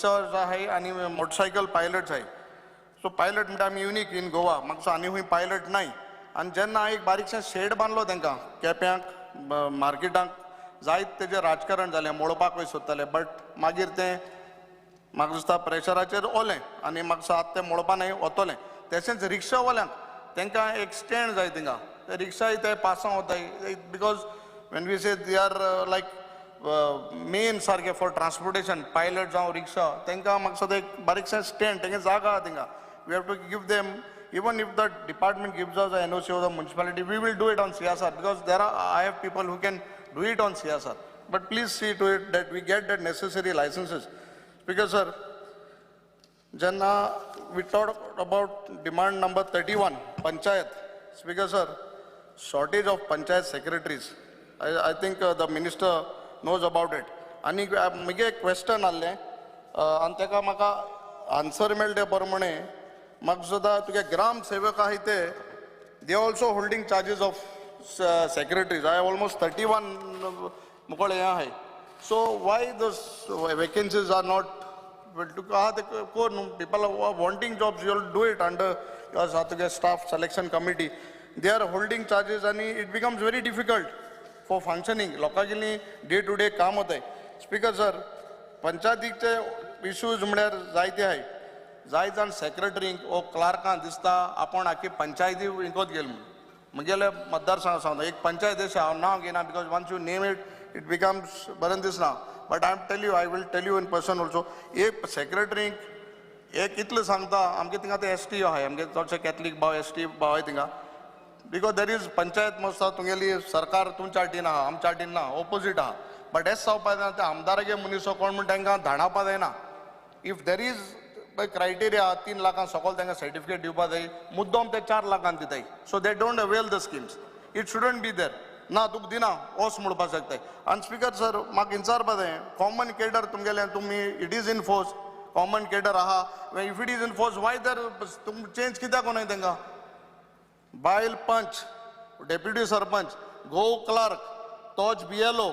आहाय आनी motorcycle pilots आहाय. सो पायलट म्हणटा आमी युनीक इन गोवा, म्हाका आनी खंय पायलट नाय. आनी जेन्ना हांवें एक बारीकशें शेड बांदलो तांकां केप्यांक मार्केटाक, जायत तेजें राजकारण जालें, मोडपाकूय सोदताले, बट मागीर तें म्हाका दिसता प्रेशराचेर ओलें आनी म्हाका दिसता आतां तें मोडपा न्हय, वतलें. तशेंच रिक्षावाल्यांक तांकां एक स्टँड जाय, थिंगा ते रिक्षाय ते पासां वताय, because when we say they are like main सारके फॉर ट्रान्सपोर्टेशन, पायलट जावं रिक्षा, तांकां म्हाका दिसता एक बारीकशें स्टँड, तेंगे जागा आहा थिंगा. We have to give them, even if the department gives us a NOC of the municipality, we will do it on CSR, because there are, I have people who can do it on CSR. But please see to it that we get that necessary licenses. Because sir, जेन्ना we talk about demand number 31, panchayat, Speaker sir, shortage of panchayat secretaries. I think the minister knows about it. आनी म्हगे एक question आहलें आनी ताका म्हाका answer मेळ्ळें ते प्रमाणे, म्हाका सुद्दां तुगे ग्राम सेवक आहाय ते, they also holding charges of secretaries. I almost 31 मुकोळ हें आहाय. So why those vacancies are not तुका आहा ते कोर न्हू, people are wanting jobs, you do it under your तुगे staff selection committee. They are holding charges आनी it becomes very difficult for functioning. लोकांगेली day to day काम वताय. Speaker sir, पंचायतीचे issues म्हळ्यार जायते आहाय. जाय जाण सेक्रेटरींक ओ क्लार्कां दिसता आपूण आख्खी पंचायती विकत गेली म्हूण. म्हगेले मतदारसंघ सांगता, एक पंचायत अशें हांव नांव घेयना, because once you name it, it becomes बरें दिसना, but I am tell you, I will tell you in person also. एक सेक्रेटरींक एक इतलें सांगता, आमगे थिंगा ते एस टी आहाय, आमगे चडशे कॅथलीक भाव, एस टी भाव आहाय थिंगा, because there is panchayat मस्त तुगेली सरकार तुमच्या हाटीन आहा, आमच्या हाटीन ना, ओपोजीट आहा. बट एस जावपा जायना, ते आमदारागे मनीस कोण म्हण तांकां धाडावपा जायना. If there is criteria, 3 लाखां सकयल तांकां सर्टिफिकेट दिवपा जाय, मुद्दम ते 4 लाखान दिताय, so they don't avail the schemes. It shouldn't be there. ना तुका दिना ओस म्हणपाक शकताय. आनी स्पीकर सर, म्हाका विचारपा जाय, कॉमन केडर तुमगेले तुमी, it is in force, common cadre आहा. If it is in force, why there तुमी चेंज कित्याक कोणाय तांकां? बायल पंच, डेप्युटी सरपंच, गो क्लार्क, तोच बीएलओ,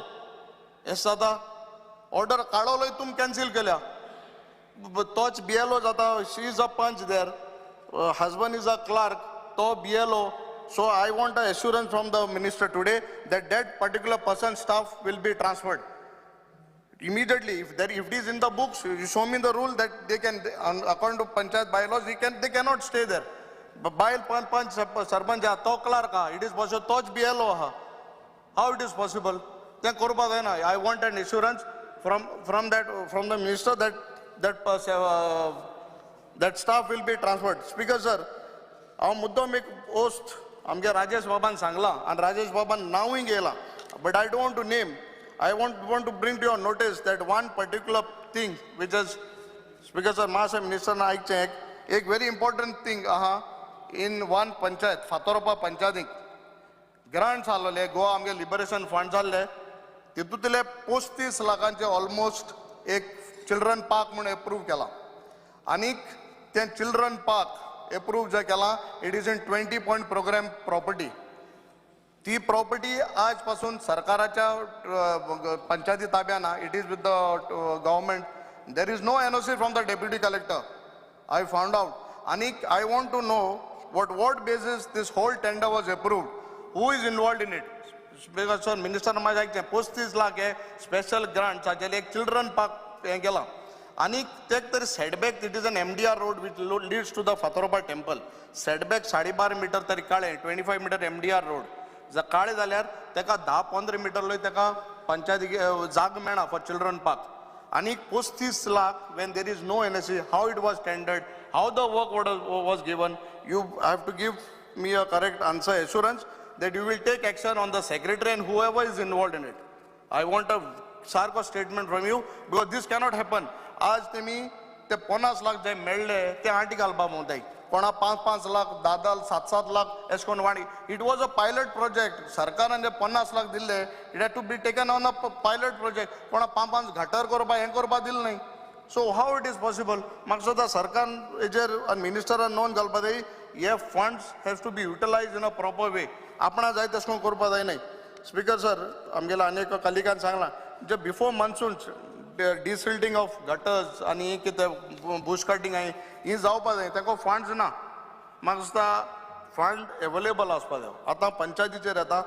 हें जाता. ऑर्डर काडवलोय तुमी कॅन्सील केल्या. तोच बीएलओ जाता. She is a panch there, husband is a clerk, तो BLO. So I want a assurance from the minister today that that particular person staff will be transferred immediately. If it is in the books, you show me the rule that they can, according to panchayat bylaws, they cannot stay there. बायल पंच, सरपंच आहा, तो clerk आहा, it is possible? तोच BLO आहा, how it is possible? तें करपा जायना. I want an assurance from the minister that that staff will be transferred. Speaker sir, हांव मुद्दम एक वस्त आमगे राजेश बाबान सांगलां आनी राजेश बाबान नांवूय घेयलां, but I don't want to name. I want to bring to your notice that one particular thing which is, Speaker sir, मातशें मिनिस्टरान आयकचें. एक व्हेरी इम्पॉर्टंट थिंग आहा. इन वन पंचायत, फातोरपा पंचायतीक ग्रांट्स आसलेले, गोवा आमगे लिबरेशन फंड जाल्ले, तितूंतले 35 लाखांचे ऑलमोस्ट एक चिल्ड्रन पार्क म्हूण एप्रूव केला. आनीक तें चिल्ड्रन पार्क एप्रूव जे केलां, it is in 20 point program property. ती प्रॉपर्टी आज पासून सरकाराच्या पंचायती ताब्यान ना. It is with the government. There is no NOC from the deputy collector, I found out. आनीक I want to know what basis this whole tender was approved, who is involved in it. Because sir, minister म्हाजें आयकचें, 35 लाख हे special grant हाचेर एक children park हें केलां आनी ते तरी setback, it is an MDR road which leads to the Fatorpa temple. Setback 12.5 meter तरी काळें, 25 meter MDR road जर काळें जाल्यार ताका 10-15 मिटर ताका पंचायती जाग मेळना फॉर चिल्ड्रन पार्क. आनी 35 lakh, when there is no NOC, how it was tendered, how the work was given? You have to give me a correct answer, assurance that you will take action on the secretary and whoever is involved in it. I want a सारको statement from you, because this cannot happen. आज तेमी ते 50 लाख जे मेळ्ळे ते aunty घालपा म्हणताय. कोणा 5-5 लाख, 10-10, 7-7 लाख एश कोण वाणी. It was a pilot project. सरकारान जे 50 लाख दिल्ले, it had to be taken on a pilot project. कोणा पांच पांच गटर करपा, हें करपा दिलें न्हय. So how it is possible? म्हाका सुद्दां सरकारान हेजेर आनी मिनिस्टरान नोंद घालपा जाय, हे funds has to be utilize in a proper way. आपणा जाय तशें करून करपा जाय न्हय. स्पीकर सर, आमगेल्या आनी एका कलिगान सांगलां जे बिफोर मॉन्सून डिसिल्टींग ऑफ गटर्स आनी कितें बुश कटींग आहाय ही जावपा जाय, ताका फंड्स ना. म्हाका दिसता फंड एवेलेबल आसपा जाय. आतां पंचायतीचेर येता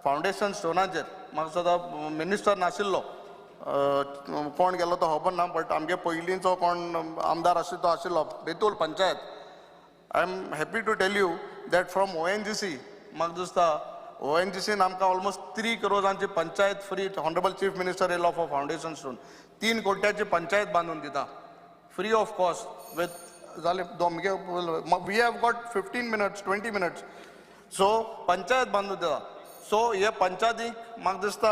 फावंडेशन स्टोनाचेर म्हाका दिसता मिनिस्टर नाशिल्लो, कोण गेलो तो खबर ना, बट आमगे पयलींचो कोण आमदार आशिल्लो तो आशिल्लो Betul panchayat. I am happy to tell you that from ONGC म्हाका दिसता ONGCन आमकां almost 3 करोडांची panchayat free, honourable chief minister येयलो फॉर फावंडेशन स्टोन, 3 कोट्याची पंचायत बांदून दिता फ्री ऑफ कॉस्ट विथ जाले. We have got 15 minutes 20 minutes, so panchayat बांदून दिता. So हे पंचायतीक म्हाका दिसता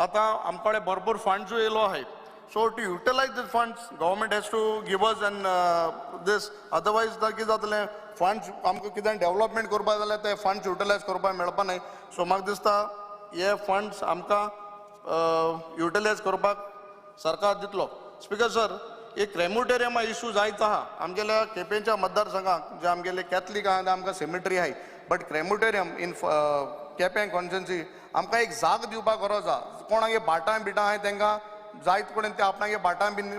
आतां आमचे कडेन भरपूर फंड्सूय येयलो आहाय. So to utilise this funds government has to give us and this, otherwise कितें जातलें, फंड्स आमकां कितें डेवलपमेंट करपाक जाल्यार ते फंड्स युटिलायज करपाक मेळपा न्हय. सो म्हाका दिसता हे फंड्स आमकां युटिलायज करपाक सरकार दितलो. स्पीकर सर, एक क्रेमोटेरियमा इशू जायत आहा आमगेल्या केपेंच्या मतदारसंघाक, जे आमगेले कॅथलीक आहा आमकां सेमिटरी आहाय, बट क्रेमोटेरियम इन केपें कॉन्स्टिट्युएन्सी आमकां एक जाग दिवपाक गरज आहा. कोणागे भाटां बिटां आहाय तांकां जायत कडेन ते आपणागे भाटां बीन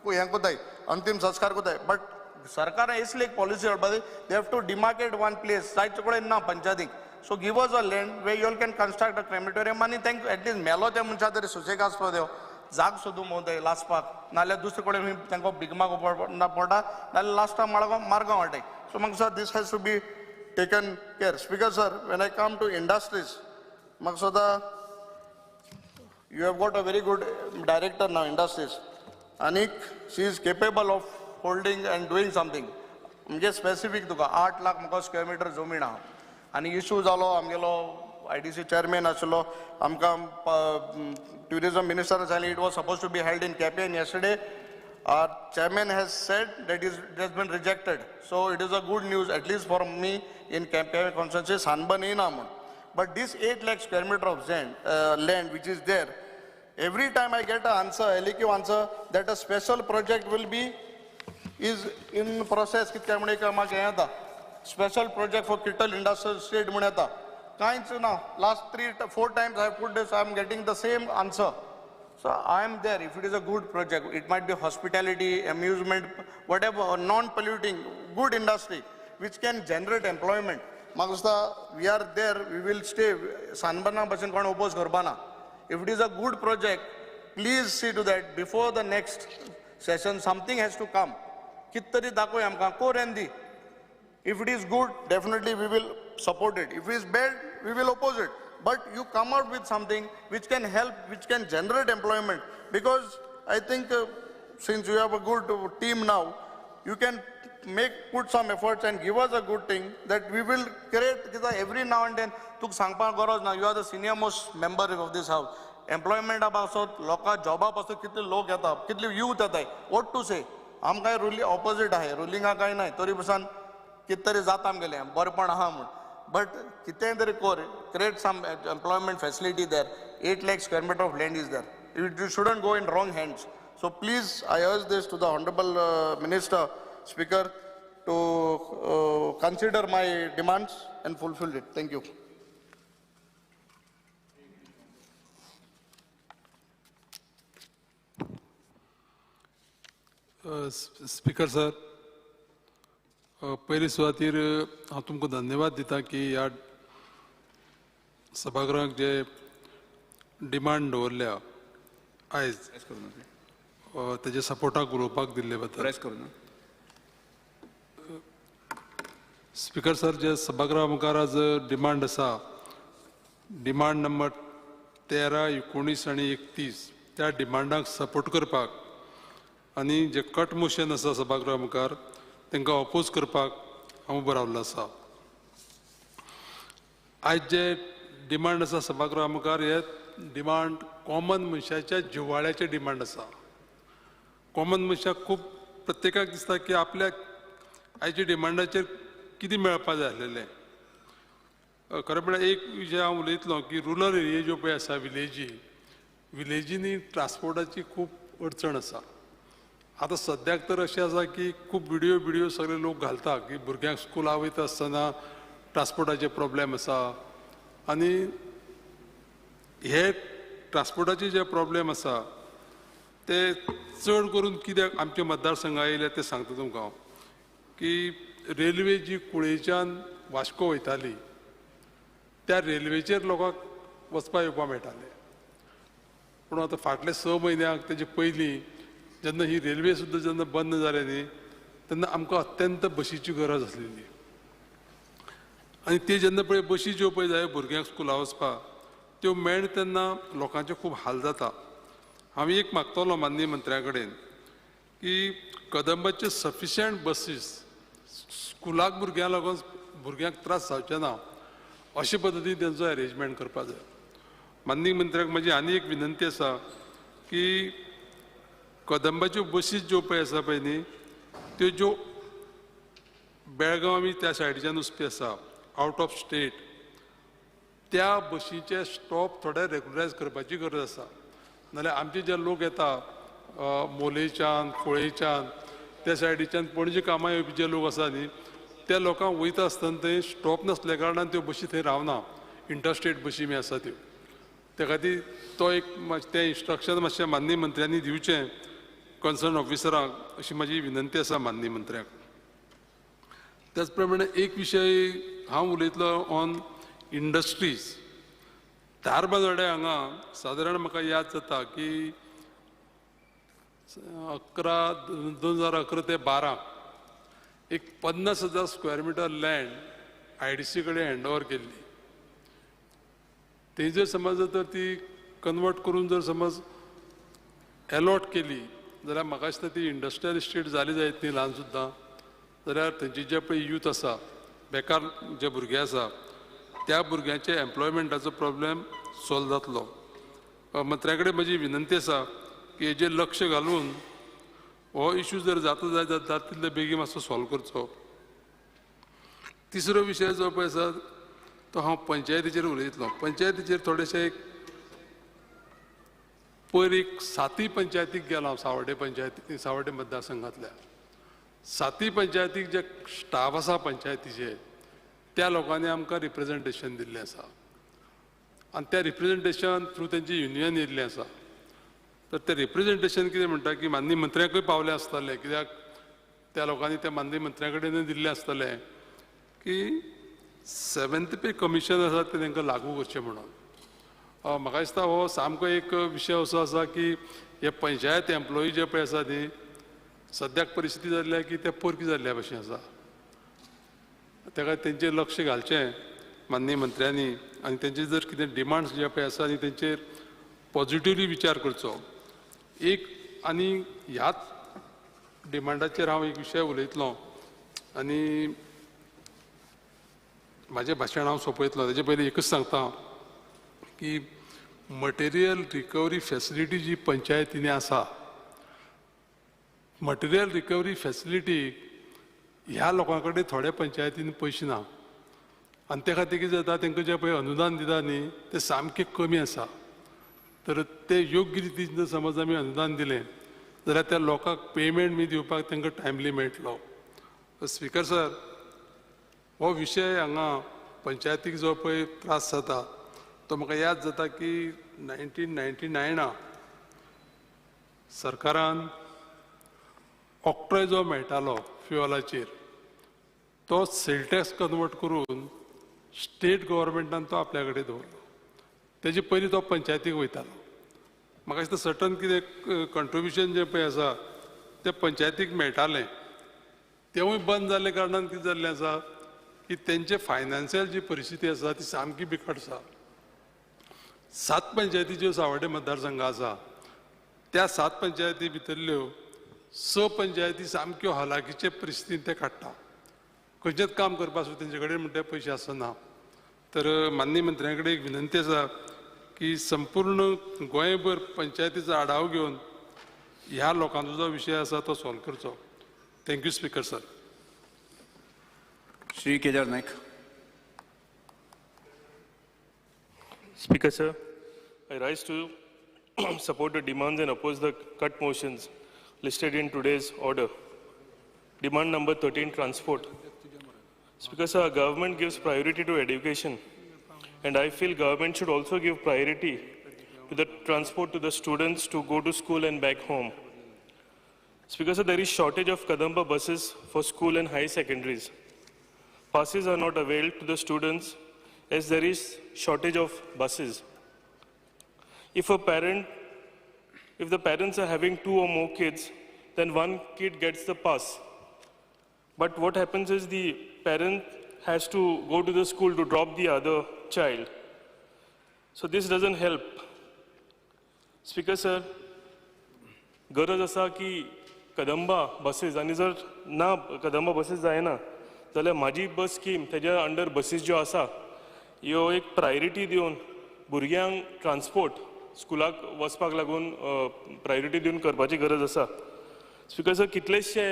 हें कोताय, अंतीम संस्कार कोताय, बट सरकारान इसली एक पॉलिसी हाडपा जाय, they have to demarcate one place, जायते कडेन ना पंचायतीक. So give us a land where you all can construct a crematorium आनी तांकां एटलीस्ट मेलो त्या मनशा तरी सुसेग आसपा जायो, जाग सोदूंक भोंवताय लासपाक, नाल्यार दुसरे कडेन तांकां बिगमाक पडटा, नाल्यार लास्टाक मडगांव मारगांव वाटय. सो म्हाका दिसता this has to be taken care. Speaker sir, when I come to industries, म्हाका दिसता you have got a very good director now industries, आनीक she is capable of holding and doing something. म्हणजे specific तुका 8 लाख म्हाका square metre जमीन आहा आनी issue जालो आमगेलो IDC chairman आशिल्लो, आमकां ट्युरिजम मिनिस्टरान सांगलें it was suppose to be held in Quepem yesterday. Our chairman has said that is it has been rejected. So it is a good news at least for me in Quepem constituency, sunburn येयना म्हूण. But this 8 lakh square meter of land which is there, every time I get an answer, LAQ answer, that a special project will be is in process. कितक्या म्हण एक म्हाका हें येता special project for Kittel industrial state म्हूण येता, कांयच ना. Last 3-4 times I put this, I am getting the same answer. So I am there. If it is a good project, it might be hospitality, amusement, whatever, non-polluting, good industry, which can generate employment. म्हाका दिसता we are there, we will stay. सानबर्ना भशेन कोण oppose करपा ना. If it is a good project, please see to that before the next session something has to come. कित तरी दाखय आमकां, कोर दी. If it is good, definitely we will support it. If it is bad, we will oppose it. But you come out with something which can help, which can generate employment. Because I think since you have a good team now, you can put some efforts and give us a good thing that we will create. Every now and then, तुका सांगपाक गरज ना, you are the senior most member of this house. Employment पासत, लोकां जॉबा पासत कितले लोक येता, कितले यूथ येताय, what to say. आमकां रुली ऑपोजीट आहाय, रुलिंगा कांय नाय, तरी पसून कितें तरी जाता आमगेलें बरेपण आहा म्हूण. बट कितेंय तरी कोर, create some employment facility there. 8 lakh square meter of land is there. It shouldn't go in wrong hands. So please, I urge this to the honourable minister, speaker, to consider my demands and fulfil it. Thank you. Speaker sir, पयली सुवातीर हांव तुमकां धन्यवाद दिता की ह्या सभागृहाक जे demand दवरल्या आयज तेजे सपोर्टाक उलोवपाक दिल्ले बद्दल. स्पीकर सर, जे सभागृहा मुखार आज डिमांड आसा, डिमांड नंबर 13, 19 आनी 31, त्या डिमांडाक सपोर्ट करपाक आनी जे कट मोशन आसा सभागृहा मुखार तांकां ऑपोज करपाक हांव उबो रावल्लो आसा. आयज जे डिमांड आसा सभागृहा मुखार, हे डिमांड कॉमन मनशाच्या जिवाळ्याचे डिमांड आसा. कॉमन मनशाक खूब प्रत्येकाक दिसता की आपल्याक आयच्या डिमांडाचेर कितें मेळपा जाय आसलेलें. खरें म्हळ्यार एक विशय हांव उलयतलो की रुरल एरिया ज्यो पळय आसा विलेजी, विलेजींनी ट्रान्सपोर्टाची खूब अडचण आसा. आतां सद्याक तर अशें आसा की खूब विडियो बिडियो सगळे लोक घालता की भुरग्यांक स्कुला वयता आसतना ट्रान्सपोर्टाचे प्रॉब्लेम आसा आनी हे ट्रान्सपोर्टाचे जे प्रॉब्लेम आसा ते चड करून कित्याक आमच्या मतदारसंघा येयले ते सांगता तुमकां हांव की रेल्वे जी कुळेच्यान वास्को वयताली त्या रेल्वेचेर लोकांक वचपा येवपाक मेळटालें. पूण आतां फाटले 6 म्हयन्याक तेजे पयलीं जेन्ना ही रेल्वे सुद्दां जेन्ना बंद जाली न्ही तेन्ना आमकां अत्यंत बशीची गरज आसलेली आनी ती जेन्ना पळय बशी ज्यो पळय जाय भुरग्यांक स्कुला वचपाक त्यो मेळ तेन्ना लोकांचे खूब हाल जाता. हांव एक मागतलो माननीय मंत्र्या कडेन की कदंबाचे सफिशियंट बसीस स्कुलाक भुरग्यांक लागून भुरग्यांक त्रास जावचे ना अशे पद्दतीन तेंचो अरेंजमेंट करपाक जाय. माननीय मंत्र्याक म्हजी आनी एक विनंती आसा की कदंबाच्यो बसीस ज्यो पळय आसा पळय न्ही त्यो ज्यो बेळगांव आमी त्या सायडीच्यान वचपी आसा आवट ऑफ स्टेट त्या बशीचे स्टॉप थोडे रेगुलरायज करपाची गरज आसा. नाल्यार आमचे जे लोक येता मोलेच्यान कुळेच्यान त्या सायडीच्यान पणजे कामां येवपी जे लोक आसा न्ही त्या लोकांक वयता आसतना थंय स्टॉप नासल्या कारणान त्यो बशी थंय रावना, इंटरस्टेट बशी बी आसा त्यो. त्या खातीर तो एक तें इन्स्ट्रक्शन मातशें माननीय मंत्र्यांनी दिवचें कन्सर्न ऑफिसरांक अशी म्हजी विनंती आसा माननीय मंत्र्याक. त्याच प्रमाणे एक विशय हांव उलयतलो ऑन इंडस्ट्रीज. धारबांदोडे हांगा सादारण म्हाका याद जाता की 2011 ते 12 एक 50,000 स्क्वेअर मिटर लँड IDC कडेन हँड ओवर केल्ली. थंय जर समज तर ती कन्वर्ट करून जर समज एलॉट केली जाल्यार म्हाका दिसता ती इंडस्ट्रियल इस्टेट जाली जायत न्ही ल्हान सुद्दां, जाल्यार थंयचे जे पळय यूथ आसा बेकार जे भुरगे आसा त्या भुरग्यांचे एम्प्लॉयमेंटाचो प्रॉब्लेम सॉल्व जातलो. मंत्र्या कडेन म्हजी विनंती आसा की हेजेर लक्ष घालून हो इशू जर जाता जाय जाता तितले बेगीन मातसो सॉल्व करचो. तिसरो विशय जो पळय आसा तो हांव पंचायतीचेर उलयतलो. पंचायतीचेर थोडेशे एक पयर एक 7 पंचायतीक गेलो हांव सावड्डे पंचायती सावड्डे मतदारसंघांतल्या 7 पंचायतीक जे स्टाफ आसा पंचायतीचे त्या लोकांनी आमकां रिप्रेजेंटेशन दिल्लें आसा आनी त्या रिप्रेजेंटेशन थ्रू तेंची युनियन येयल्लें आसा. तर तें रिप्रेजेंटेशन कितें म्हणटा की माननीय मंत्र्याकूय पावलें आसतलें कित्याक त्या लोकांनी त्या माननीय मंत्र्या कडेन दिल्लें आसतलें की 7th पे कमिशन आसा तें तांकां लागू करचें म्हणून. म्हाका दिसता हो सामको एक विशय असो आसा की हे पंचायत एम्प्लॉई जे पळय आसा न्ही सद्याक परिस्थिती जाल्ल्या की ते पोरकी जाल्ल्या भशेन आसा. ताका तेंचेर लक्ष घालचें माननीय मंत्र्यांनी आनी तेंचे जर कितें डिमांड्स जे पळय आसा न्ही तेंचेर पॉजिटिवली विचार करचो. एक आनी ह्याच डिमांडाचेर हांव एक विशय उलयतलो आनी म्हाजें भाशण हांव सोंपयतलो. तेजे पयलीं एकूच सांगता की मटेरियल रिकवरी फॅसिलिटी जी पंचायतींनी आसा मटेरियल रिकवरी फॅसिलिटी ह्या लोकां कडेन थोड्या पंचायतींनी पयशे ना आनी ते खातीर कितें जाता तांकां जें पळय अनुदान दिता न्ही तें सामकें कमी आसा. तर ते योग्य रितीन जर समज आमी अनुदान दिलें जाल्यार त्या लोकांक पेमेंट बी दिवपाक तांकां टायमली मेळटलो. स्पिकर सर हो विशय हांगा पंचायतीक जो पळय त्रास जाता तो म्हाका याद जाता की 1999 सरकारान ऑक्ट्रॉय जो मेळटालो फ्युअलाचेर तो सेल टॅक्स कन्वर्ट करून स्टेट गव्हर्मेंटान तो आपल्या कडेन दवरलो. तेजे पयलीं तो पंचायतीक वयतालो. म्हाका दिसता सर्टन कितें कंट्रिब्युशन जें पळय आसा तें पंचायतीक मेळटालें तेवूय बंद जाल्ले कारणान कितें जाल्लें आसा की तेंचे फायनान्शियल जी परिस्थिती आसा ती सामकी बिकट आसा. 7 पंचायती ज्यो सावड्डे मतदारसंघ आसा त्या 7 पंचायती भितरल्यो 6 पंचायती सामक्यो हलाखीचे परिस्थितीन ते काडटा. खंयचेंच काम करपाक सुद्दां तेंचे कडेन म्हणटा पयशे आसना. तर माननीय मंत्र्यां कडेन एक विनंती आसा की संपूर्ण गोंयभर पंचायतीचो आढावो घेवन ह्या लोकांचो जो विशय आसा तो सॉल्व करचो. Thank you speaker sir. Shri Kedar Naik. Speaker sir, I rise to support the demands and oppose the cut motions listed in today's order. Demand number 13, transport. Speaker sir, our government gives priority to education, and I feel government should also give priority to the transport to the students to go to school and back home. Speaker sir, there is shortage of Kadamba buses for school and high secondaries. Passes are not availed to the students as there is shortage of buses. If the parents are having 2 or more kids, then one kid gets the pass. But what happens is the parent has to go to the school to drop the other child. So this doesn't help. Speaker sir, गरज आसा की कदंबा बसीस आनी जर ना कदंबा बसीस जायना जाल्यार म्हाजी बस scheme तेज्या अंडर बसीस ज्यो आसा ह्यो एक प्रायोरिटी दिवन भुरग्यांक ट्रान्सपोर्ट स्कुलाक वचपाक लागून प्रायोरिटी दिवन करपाची गरज आसा. स्पीकर सर, कितलेशे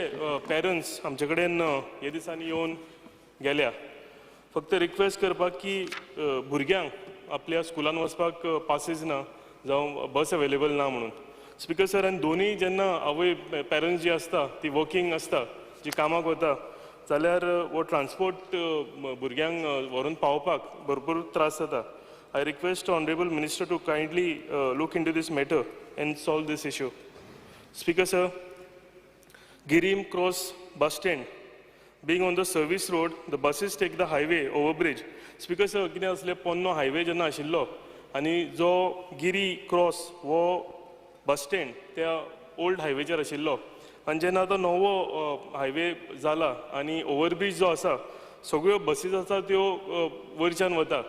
पेरंट्स आमचे कडेन हे दिसांनी येवन गेल्या, फक्त रिक्वेस्ट करपाक की भुरग्यांक आपल्या स्कुलान वचपाक पासीस ना जावं बस अवेलेबल ना म्हणून. स्पीकर सर, आनी दोनूय जेन्ना आवय पेरंट्स जी आसता ती वर्कींग आसता, जी कामाक वता, जाल्यार हो ट्रान्सपोर्ट भुरग्यांक व्हरून पावोवपाक भरपूर त्रास जाता. I request honourable minister to kindly look into this matter and solve this issue. Speaker sir, Guirim cross bus stand being on the service road, the buses take the highway overbridge. Speaker sir, कितें आसलें पोन्नो highway जेन्ना आशिल्लो आनी जो Giri cross हो bus stand त्या old हायवेचेर आशिल्लो आनी जेन्ना आतां नवो हायवे जाला आनी ओवरब्रीज जो आसा सगळ्यो बसीस आसा त्यो वयरच्यान वता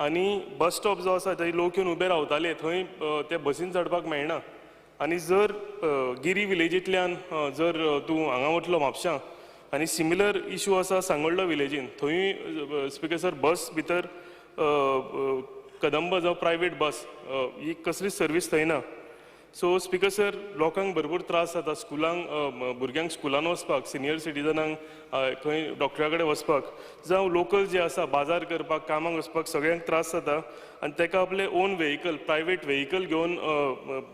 आनी बस स्टॉप जो आसा थंय लोक येवन उबे रावताले, थंय ते बसीन चडपाक मेळना. आनी जर गिरी विलेजींतल्यान जर तूं हांगा वतलो म्हापशां आनी सिमिलर इशू आसा सांगोल्डा विलेजीन, थंय स्पीकर सर बस भितर कदंबा जावं प्रायवेट बस ही कसलीच सर्वीस थंय ना. सो स्पीकर सर, लोकांक भरपूर त्रास जाता स्कुलांक, भुरग्यांक स्कुलान वचपाक, सिनियर सिटीजनांक खंय डॉक्टरा कडेन वचपाक, जावं लोकल जे आसा बाजार करपाक, कामाक वचपाक सगळ्यांक त्रास जाता आनी ताका आपलें ओन व्हेकल, प्रायवेट व्हेकल घेवन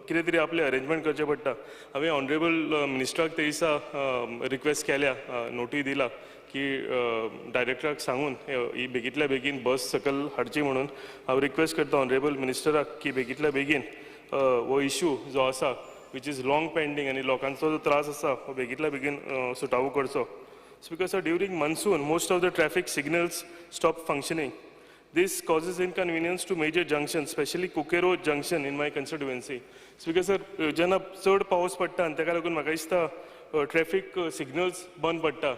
कितें तरी आपलें अरेंजमेंट करचें पडटा. हांवें ऑनरेबल मिनिस्टराक ते दिसा रिक्वेस्ट केल्या, नोटी दिला की डायरेक्टराक सांगून ही बेगींतल्या बेगीन बस सकयल हाडची म्हणून. हांव रिक्वेस्ट करता ऑनरेबल मिनिस्टराक की बेगींतल्या बेगीन हो इशू जो आसा which is long pending आनी लोकांचो जो त्रास आसा हो बेगींतल्या बेगीन सुटावो करचो. Speaker sir, during monsoon most of the traffic signals stop functioning. This causes inconvenience to major junction, specially Coqueiro junction in my constituency. Speaker sir, जेन्ना चड पावस पडटा आनी ताका लागून म्हाका दिसता ट्रॅफीक सिग्नल्स बंद पडटा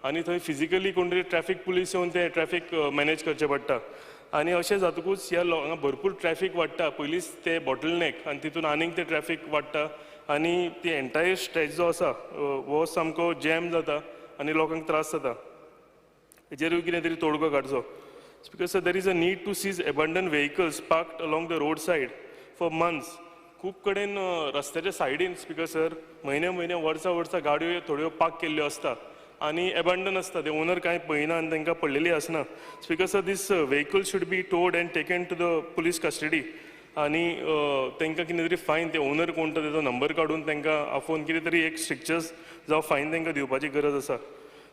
आनी थंय फिजिकली कोण तरी ट्रॅफीक पुलीस येवन ते ट्रॅफीक मॅनेज करचें पडटा आनी अशें जातकूच ह्या हांगा भरपूर ट्रॅफीक वाडटा. पयलींच ते बॉटलनेक आनी तितून आनीक ते ट्रॅफीक वाडटा आनी ती एन्टायर स्ट्रेच जो आसा हो सामको जॅम जाता आनी लोकांक त्रास जाता. हेजेरूय कितें तरी तोडगो काडचो. Speaker sir, there is a need to seize abandoned vehicles parked along the road side for months. खूब कडेन रस्त्याच्या सायडीन स्पीकर सर म्हयने म्हयने वर्सां वर्सां गाडयो थोड्यो पार्क केल्ल्यो आसता आनी एबंडन आसता, ते ओनर कांय पळयना आनी तांकां पडलेली आसना. Speaker sir, this vehicle should be towed and taken to the police custody आनी तांकां कितें तरी फायन, ते ओनर कोण तो तेजो नंबर काडून तांकां आफोवन कितें तरी एक स्ट्रिक्चर्स जावं फायन तांकां दिवपाची गरज आसा.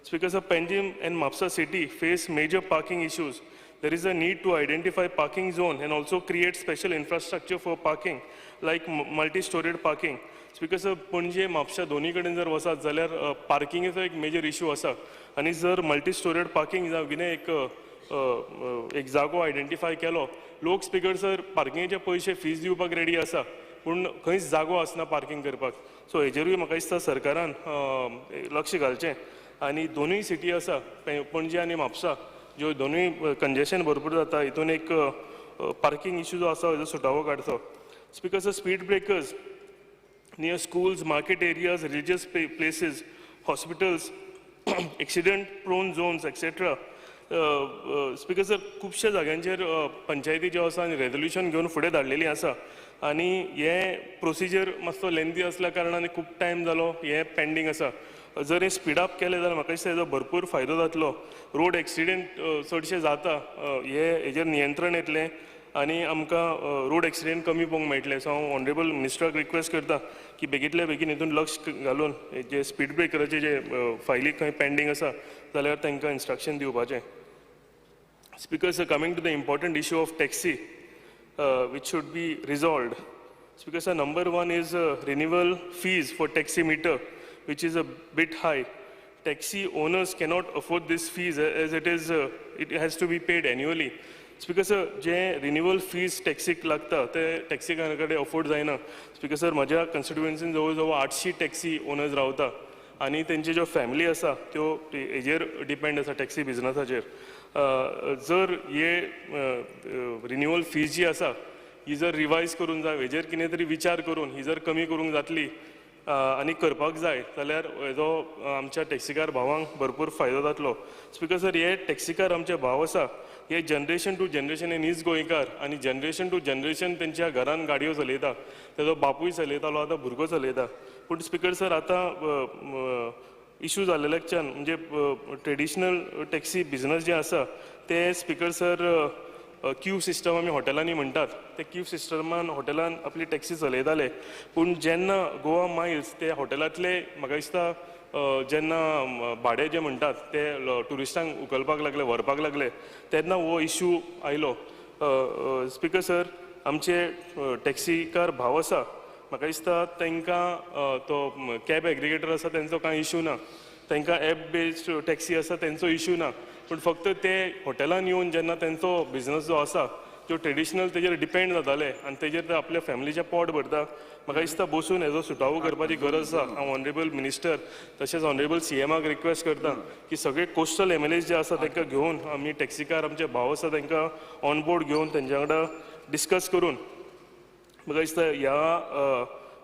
Speaker sir, Panjim and Mapusa city face major parking issues. There is a need to identify parking zone and also create special infrastructure for parking like multi-storied parking. Speaker sir, Panaji Mapusa दोन्ही कडेन जर वचत जाल्यार पार्किंगेचो एक major issue आसा आनी जर multi storeyed parking जावं कितें एक जागो आयडेंटिफाय केलो, लोक स्पीकर सर पार्किंगेचे पयशे फीज दिवपाक रेडी आसा पूण खंयच जागो आसना पार्किंग करपाक. सो हेजेरूय म्हाका दिसता सरकारान लक्ष घालचें आनी दोनूय सिटी आसा पणजे आनी म्हापसा ज्यो दोनूय कंजेशन भरपूर जाता हितून एक पार्किंग इशू जो आसा हेजो सुटावो काडचो. Speaker sir, speed breakers near schools, market areas, religious places, hospitals, accident prone zones, etcetera. Speaker sir, खुबश्या जाग्यांचेर पंचायती ज्यो आसा आनी रेजोल्युशन घेवन फुडें धाडलेली आसा आनी हें प्रोसिजर मातसो लेंदी आसल्या कारणान खूब टायम जालो हें पेंडींग आसा. जर हें स्पीड अप केलें जाल्यार म्हाका दिसता हेजो भरपूर फायदो जातलो. रोड एक्सिडेंट चडशे जाता हे हेजेर नियंत्रण येतलें आनी आमकां रोड एक्सिडेंट कमी पळोवंक मेळटलें. सो हांव ऑनरेबल मिनिस्टराक रिक्वेस्ट करता की बेगींतल्या बेगीन हितून लक्ष घालून जे स्पीड ब्रेकराचे जे फायली खंय पेंडींग आसा जाल्यार तांकां इन्स्ट्रक्शन दिवपाचें. Speaker sir, coming to the important issue of taxi which should be resolved. Speaker sir, number one is renewal fees for taxi meter, which is a bit high. Taxi owners cannot afford this fees as it has to be paid annually. Speaker sir, J renewal fees टॅक्सीक लागता ते टॅक्सीकारा कडेन afford जायना. Speaker sir, म्हज्या कॉन्स्टिट्युएन्सीन जवळ जवळ 800 taxi owners रावता आनी तेंची ज्यो फॅमिली आसा त्यो हेजेर डिपेंड आसा, टॅक्सी बिजनसाचेर. जर हे रिन्युअल फीज जी आसा ही जर रिवायज करून जाय, हेजेर कितें तरी विचार करून ही जर कमी करूंक जातली आनी करपाक जाय जाल्यार हेजो आमच्या टॅक्सीकार भावांक भरपूर फायदो जातलो. स्पीकर सर, हे टॅक्सीकार आमचे भाव आसा, हे जनरेशन टू जनरेशन हे नीज गोंयकार आनी जनरेशन टू जनरेशन तेंच्या घरान गाडयो चलयता. तेजो बापूय चलयतालो, आतां भुरगो चलयता. पूण स्पीकर सर, आतां इशू जाल्लेल्याच्यान म्हणजे ट्रेडिशनल टॅक्सी बिजनस जे आसा ते, स्पीकर सर, क्यू सिस्टम आमी हॉटेलांनी म्हणटात, ते क्यू सिस्टमान हॉटेलान आपली टॅक्सी चलयताले. पूण जेन्ना गोवा मायल्स ते हॉटेलांतले, म्हाका दिसता, जेन्ना भाडें जें म्हणटात ते ट्युरिस्टांक उखलपाक लागले, व्हरपाक लागले, तेन्ना हो इशू आयलो. स्पीकर सर, आमचे टॅक्सीकार भाव आसा, म्हाका दिसता तांकां तो कॅब एग्रिगेटर आसा तेंचो कांय इशू ना, तांकां एप बेस्ड टॅक्सी आसा तेंचो इशू ना, पूण फक्त ते हॉटेलान येवन जेन्ना तेंचो बिजनस जो आसा त्यो ट्रेडिशनल तेजेर डिपेंड जाताले आनी तेजेर ते आपल्या फॅमिलीचें पोट भरता. म्हाका दिसता बसून हेजो सुटावो करपाची गरज आसा. हांव ऑनरेबल मिनिस्टर तशेंच ऑनरेबल सीएमाक रिक्वेस्ट करता की सगळे कोस्टल एमएलएज जे आसा तांकां घेवन आमी टॅक्सीकार आमचे भाव आसा तांकां ऑन बोर्ड घेवन तेंच्या वांगडा डिस्कस करून म्हाका दिसता ह्या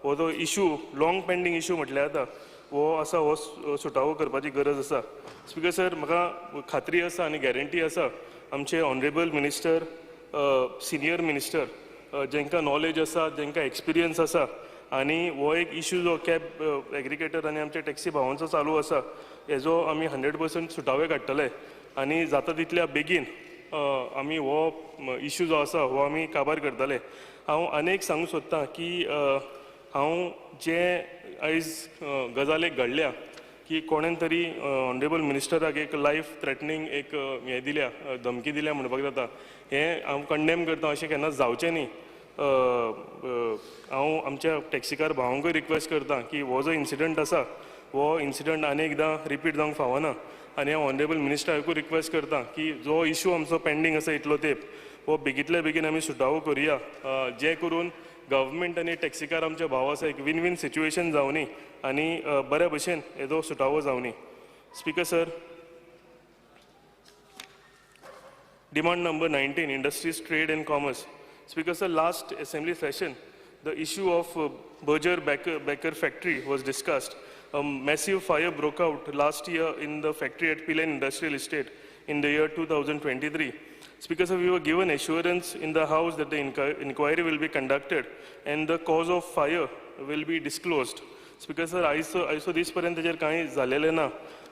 हो जो इशू, लॉंग पेंडींग इशू म्हटल्यार जाता, हो आसा, हो सुटावो करपाची गरज आसा. स्पीकर सर, म्हाका खात्री आसा आनी गॅरंटी आसा, आमचे ऑनरेबल मिनिस्टर, सिनियर मिनिस्टर, जांकां नॉलेज आसा, जांकां एक्सपिरियन्स आसा आनी हो एक इशू जो कॅब एग्रिगेटर आनी आमच्या टॅक्सी भावांचो चालू आसा, हेजो आमी 100% सुटावे काडटले आनी जाता तितल्या बेगीन आमी हो इशू जो आसा हो आमी काबार करतले. हांव आनी एक सांगूंक सोदतां की हांव जे आयज गजाल एक घडल्या की कोणेन तरी ऑनरेबल मिनिस्टराक एक लायफ थ्रेटनींग एक हें दिल्या, धमकी दिल्या म्हणपाक जाता, हें हांव कंडेम करता. अशें केन्नाच जावचें न्ही. हांव आमच्या टॅक्सीकार भावांकूय रिक्वेस्ट करता की हो जो इन्सिडंट आसा हो इन्सिडंट आनी एकदां रिपीट जावंक फावना आनी हांव ऑनरेबल मिनिस्टराकूय रिक्वेस्ट करता की जो इशू आमचो पेंडींग आसा इतलो तेंप हो बेगींतल्या बेगीन आमी सुटावो करुया, जे करून गव्हर्मेंट आनी टॅक्सीकार आमचे भाव आसा एक वीन वीन सिच्युएशन जावनी आनी बऱ्या भशेन हेजो सुटावो जावनी. Speaker sir, demand number 19, industries, trade and commerce. Speaker sir, last assembly session the issue of Berger Becker factory was discussed. A massive fire broke out last year in the factory at Pilerne Industrial Estate in the year 2023. Speaker sir, we were given assurance in the house that the inquiry will be conducted and the cause of fire will be disclosed. Speaker sir, आयसो दीस पर्यंत तेजेर कांय जालेलें ना.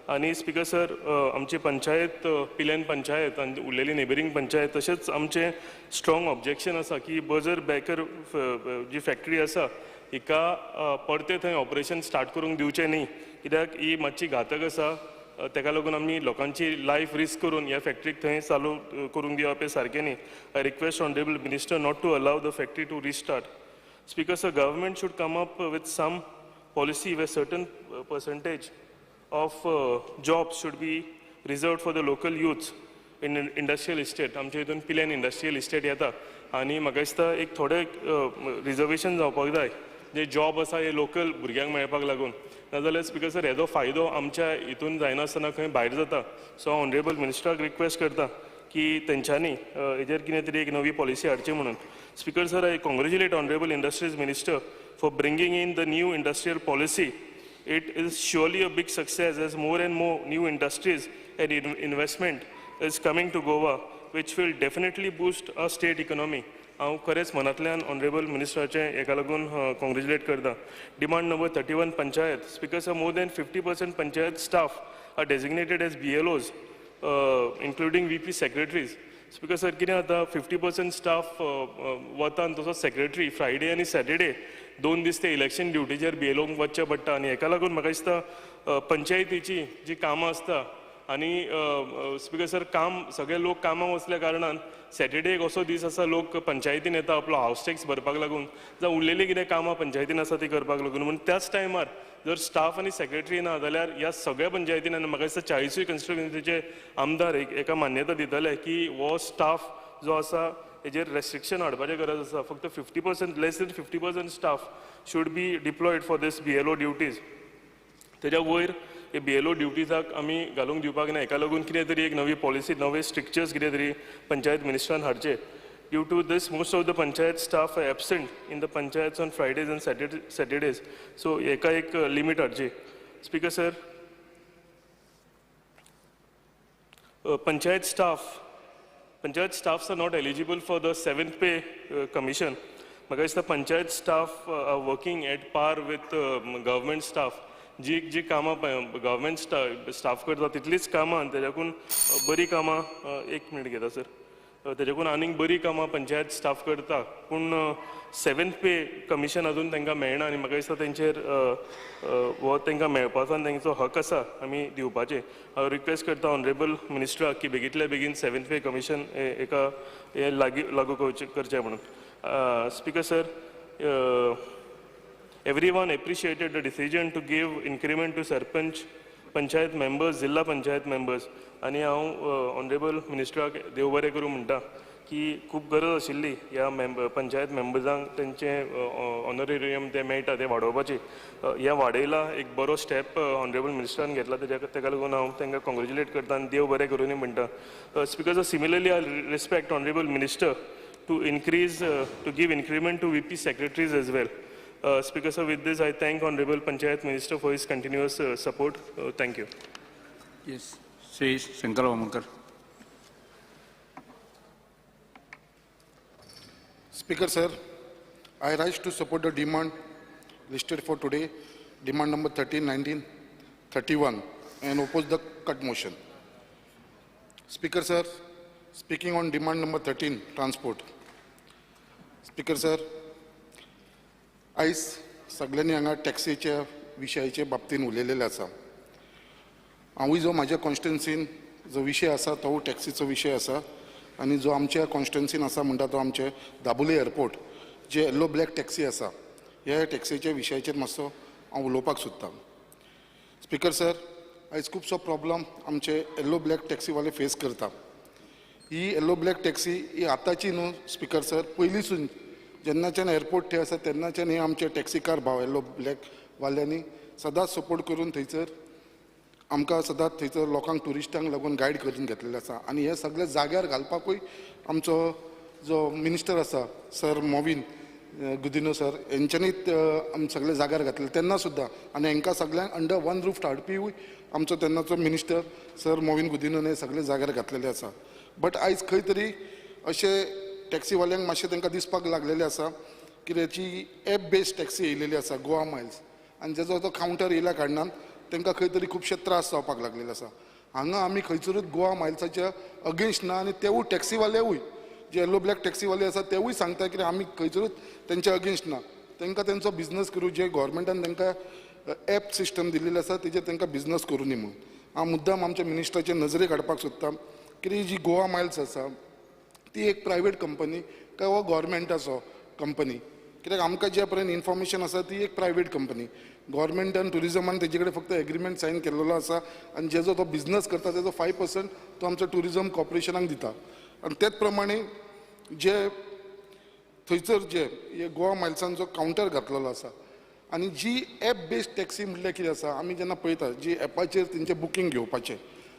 आनी speaker sir, आमची पंचायत, पिलेन पंचायत आनी उरलेली neighbouring panchayat, तशेंच आमचें स्ट्रॉंग ऑब्जेक्शन आसा की बजर बेकर जी फॅक्टरी आसा हिका परतें थंय ऑपरेशन स्टार्ट करूंक दिवचें न्ही, कित्याक ही मातशी घातक आसा. तेका लागून आमी लोकांची लायफ रिस्क करून ह्या फॅक्टरीक थंय चालू करूंक दिवप हें सारकें न्ही. I request honourable minister not to allow the factory to restart. Speaker sir, government should come up with some policy where certain percentage of jobs should be reserved for the local youths in an industrial estate. आमच्या हितून Pilerne industrial estate येता आनी म्हाका दिसता एक थोडे reservation जावपाक जाय, जे जॉब आसा हे लोकल भुरग्यांक मेळपाक लागून. नाजाल्यार स्पीकर सर, हेजो फायदो आमच्या हितून जायनासतना खंय भायर जाता. सो हांव ऑनरेबल मिनिस्टराक रिक्वेस्ट करता की तेंच्यांनी हेजेर कितें तरी एक नवी पॉलिसी हाडची म्हणून. Speaker sir, I congratulate honourable industries minister for bringing in the new industrial policy. It is surely a big success as more and more new industries and investment is coming to Goa, which will definitely boost our state economy. हांव खरेंच मनांतल्यान honourable मिनिस्टराचें हेका लागून congratulate करता. Demand number 31, panchayat. Speaker sir, more than 50% panchayat staff are designated as BLOs, including VP secretaries. Speaker sir, कितें जाता, 50% staff वता आनी तसोच सेक्रेटरी फ्रायडे आनी सॅटर्डे 2 दीस ते इलेक्शन ड्युटीचेर बीएलओंक वचचें पडटा आनी हेका लागून म्हाका दिसता पंचायतीची जी कामां आसता आनी स्पिकर सर, काम सगळे लोक कामाक वचल्या कारणान सॅटर्डे एक असो दीस आसा, लोक पंचायतीन येता आपलो हावस टॅक्स भरपाक लागून, जावं उरलेली कितें कामां पंचायतीन आसा ती करपाक लागून. म्हूण त्याच टायमार जर स्टाफ आनी सेक्रेटरी ना जाल्यार ह्या सगळ्या पंचायतीन, आनी म्हाका दिसता 40 कॉन्स्टिट्युएन्सीचे आमदार एका मान्यता दितले की हो स्टाफ जो आसा हेजेर रेस्ट्रिक्शन हाडपाचें गरज आसा. फक्त 50%, less than 50% staff should be deployed for this BLO duties. तेज्या वयर हे BLO ड्युटीजाक आमी घालूंक दिवपाक ना. हेका लागून कितें तरी एक नवी पॉलिसी, नवे स्ट्रिक्चर्स कितें तरी panchayat मिनिस्टरान हाडचे. Due to this, most of the panchayat staff are absent in the panchayats on Fridays and Saturdays. So हेका एक limit हाडची. Speaker sir, panchayat staffs are not eligible for the 7th pay commission. म्हाका दिसता panchayat staff are working at par with government staff. जी जी कामां government staff करता तितलीच कामां, तेज्याकून बरी कामां, एक मिनट घेता सर, तेज्याकून आनीक बरी कामां पंचायत स्टाफ करता, पूण 7th पे कमिशन अजून तांकां मेळना. आनी म्हाका दिसता तेंचेर हो तांकां मेळपाचो आनी तेंचो हक आसा आमी दिवपाचें. हांव रिक्वेस्ट करता ऑनरेबल मिनिस्टराक की बेगींतल्या बेगीन 7th पे कमिशन एका हें लागू करचें म्हणून. Speaker sir, everyone appreciated the decision to give increment to sarpanch, panchayat members, zilla panchayat members. आनी हांव ऑनरेबल मिनिस्टराक देव बरें करूं म्हणटा की खूब गरज आशिल्ली ह्या पंचायत मेंबर्सांक तेंचें ऑनरेरियम तें मेळटा तें वाडोवपाची. हें वाडयलां, एक बरो स्टेप ऑनरेबल मिनिस्टरान घेतला, तेका लागून हांव तांकां कॉंग्रेच्युलेट करता आनी देव बरें करूनय म्हणटा. Speaker sir, similarly I respect honourable minister to increase, to give increment to VP secretaries as well. Speaker sir, with this I thank Honorable Panchayat Minister for his continuous support. Thank you. Yes, Shri Shankar Vamakar. Speaker sir, I rise to support the demand listed for today, demand number 13, 19, 31, and oppose the cut motion. Speaker sir, speaking on demand number 13, transport. Speaker sir, आयज सगळ्यांनी हांगा टॅक्सीच्या विशयाचे बाबतीन उलयलेलें आसा. हांवूय जो म्हाज्या कॉन्स्टिट्युएन्सीन जो विशय आसा तो टॅक्सीचो विशय आसा, आनी जो आमच्या कॉन्स्टिट्युएन्सीन आसा म्हणटा तो आमचे दाबोली एअरपोर्ट जे येल्लो ब्लॅक टॅक्सी आसा, ह्या टॅक्सीच्या विशयाचेर मातसो हांव उलोवपाक सोदतां. स्पिकर सर, आयज खुबसो प्रॉब्लम आमचे येल्लो ब्लॅक टॅक्सीवाले फेस करता. ही येल्लो ब्लॅक टॅक्सी ही आतांची न्हू स्पिकर सर, पयलींसून जेन्नाच्यान एअरपोर्ट थंय आसा तेन्नाच्यान हे आमचे टॅक्सीकार भाव येल्लो ब्लॅक वाल्यांनी सदांच सपोर्ट करून थंयसर आमकां सदांच थंयसर लोकांक ट्युरिस्टांक लागून गायड करून घेतलेलें आसा. आनी हे सगळे जाग्यार घालपाकूय आमचो जो मिनिस्टर आसा सर मॉविन गुदिन्हो सर हेंच्यांनीच आमी सगळे जाग्यार घातले तेन्ना सुद्दां. आनी हेंकां सगळ्यांक अंडर वन रूफ हाडपीवूय आमचो तेन्नाचो मिनिस्टर सर मॉविन गुदिन्होन हे सगळे जाग्यार घातलेले आसा. बट आयज खंय तरी अशें टॅक्सीवाल्यांक मातशें तांकां दिसपाक लागलेलें आसा की तेची एप बेस्ड टॅक्सी येयलेली आसा गोवा मायल्स, आनी जेजो तो कावंटर येयल्या कारणान तांकां खंय तरी खुबशे त्रास जावपाक लागलेले आसा. हांगा आमी खंयसरूच गोवा मायल्साच्या अगेन्स्ट ना, आनी तेवूय टॅक्सीवालेवूय जे येल्लो ब्लॅक टॅक्सीवाले आसा तेवूय सांगता की आमी खंयसरूच तेंच्या अगेन्स्ट ना, तांकां तेंचो बिजनस करूं, जे गोवोरमेंटान तांकां एप सिस्टम दिल्लेली आसा तेजेर तांकां बिजनस करूं न्ही म्हणून. हांव मुद्दाम आमच्या मिनिस्टराचे नजरेक हाडपाक सोदता की जी गोवा मायल्स आसा ती एक प्रायवेट कंपनी काय हो गोवोरमेंटाचो कंपनी, कित्याक आमकां ज्या पर्यंत इन्फॉर्मेशन आसा ती एक प्रायवेट कंपनी. गोवोरमेंटान ट्युरिजमान तेजे कडेन फक्त एग्रीमेंट सायन केल्लो आसा, आनी जेजो तो बिजनस करता तेजो 5% तो आमचो ट्युरिजम कॉर्पोरेशनाक दिता. आनी तेच प्रमाणे जे थंयसर जे गोवा मायल्सान जो कावंटर घातलेलो आसा आनी जी एप बेस्ड टॅक्सी म्हटल्यार कितें आसा, आमी जेन्ना पळयता जी एपाचेर तेंचें बुकींग घेवपाचें,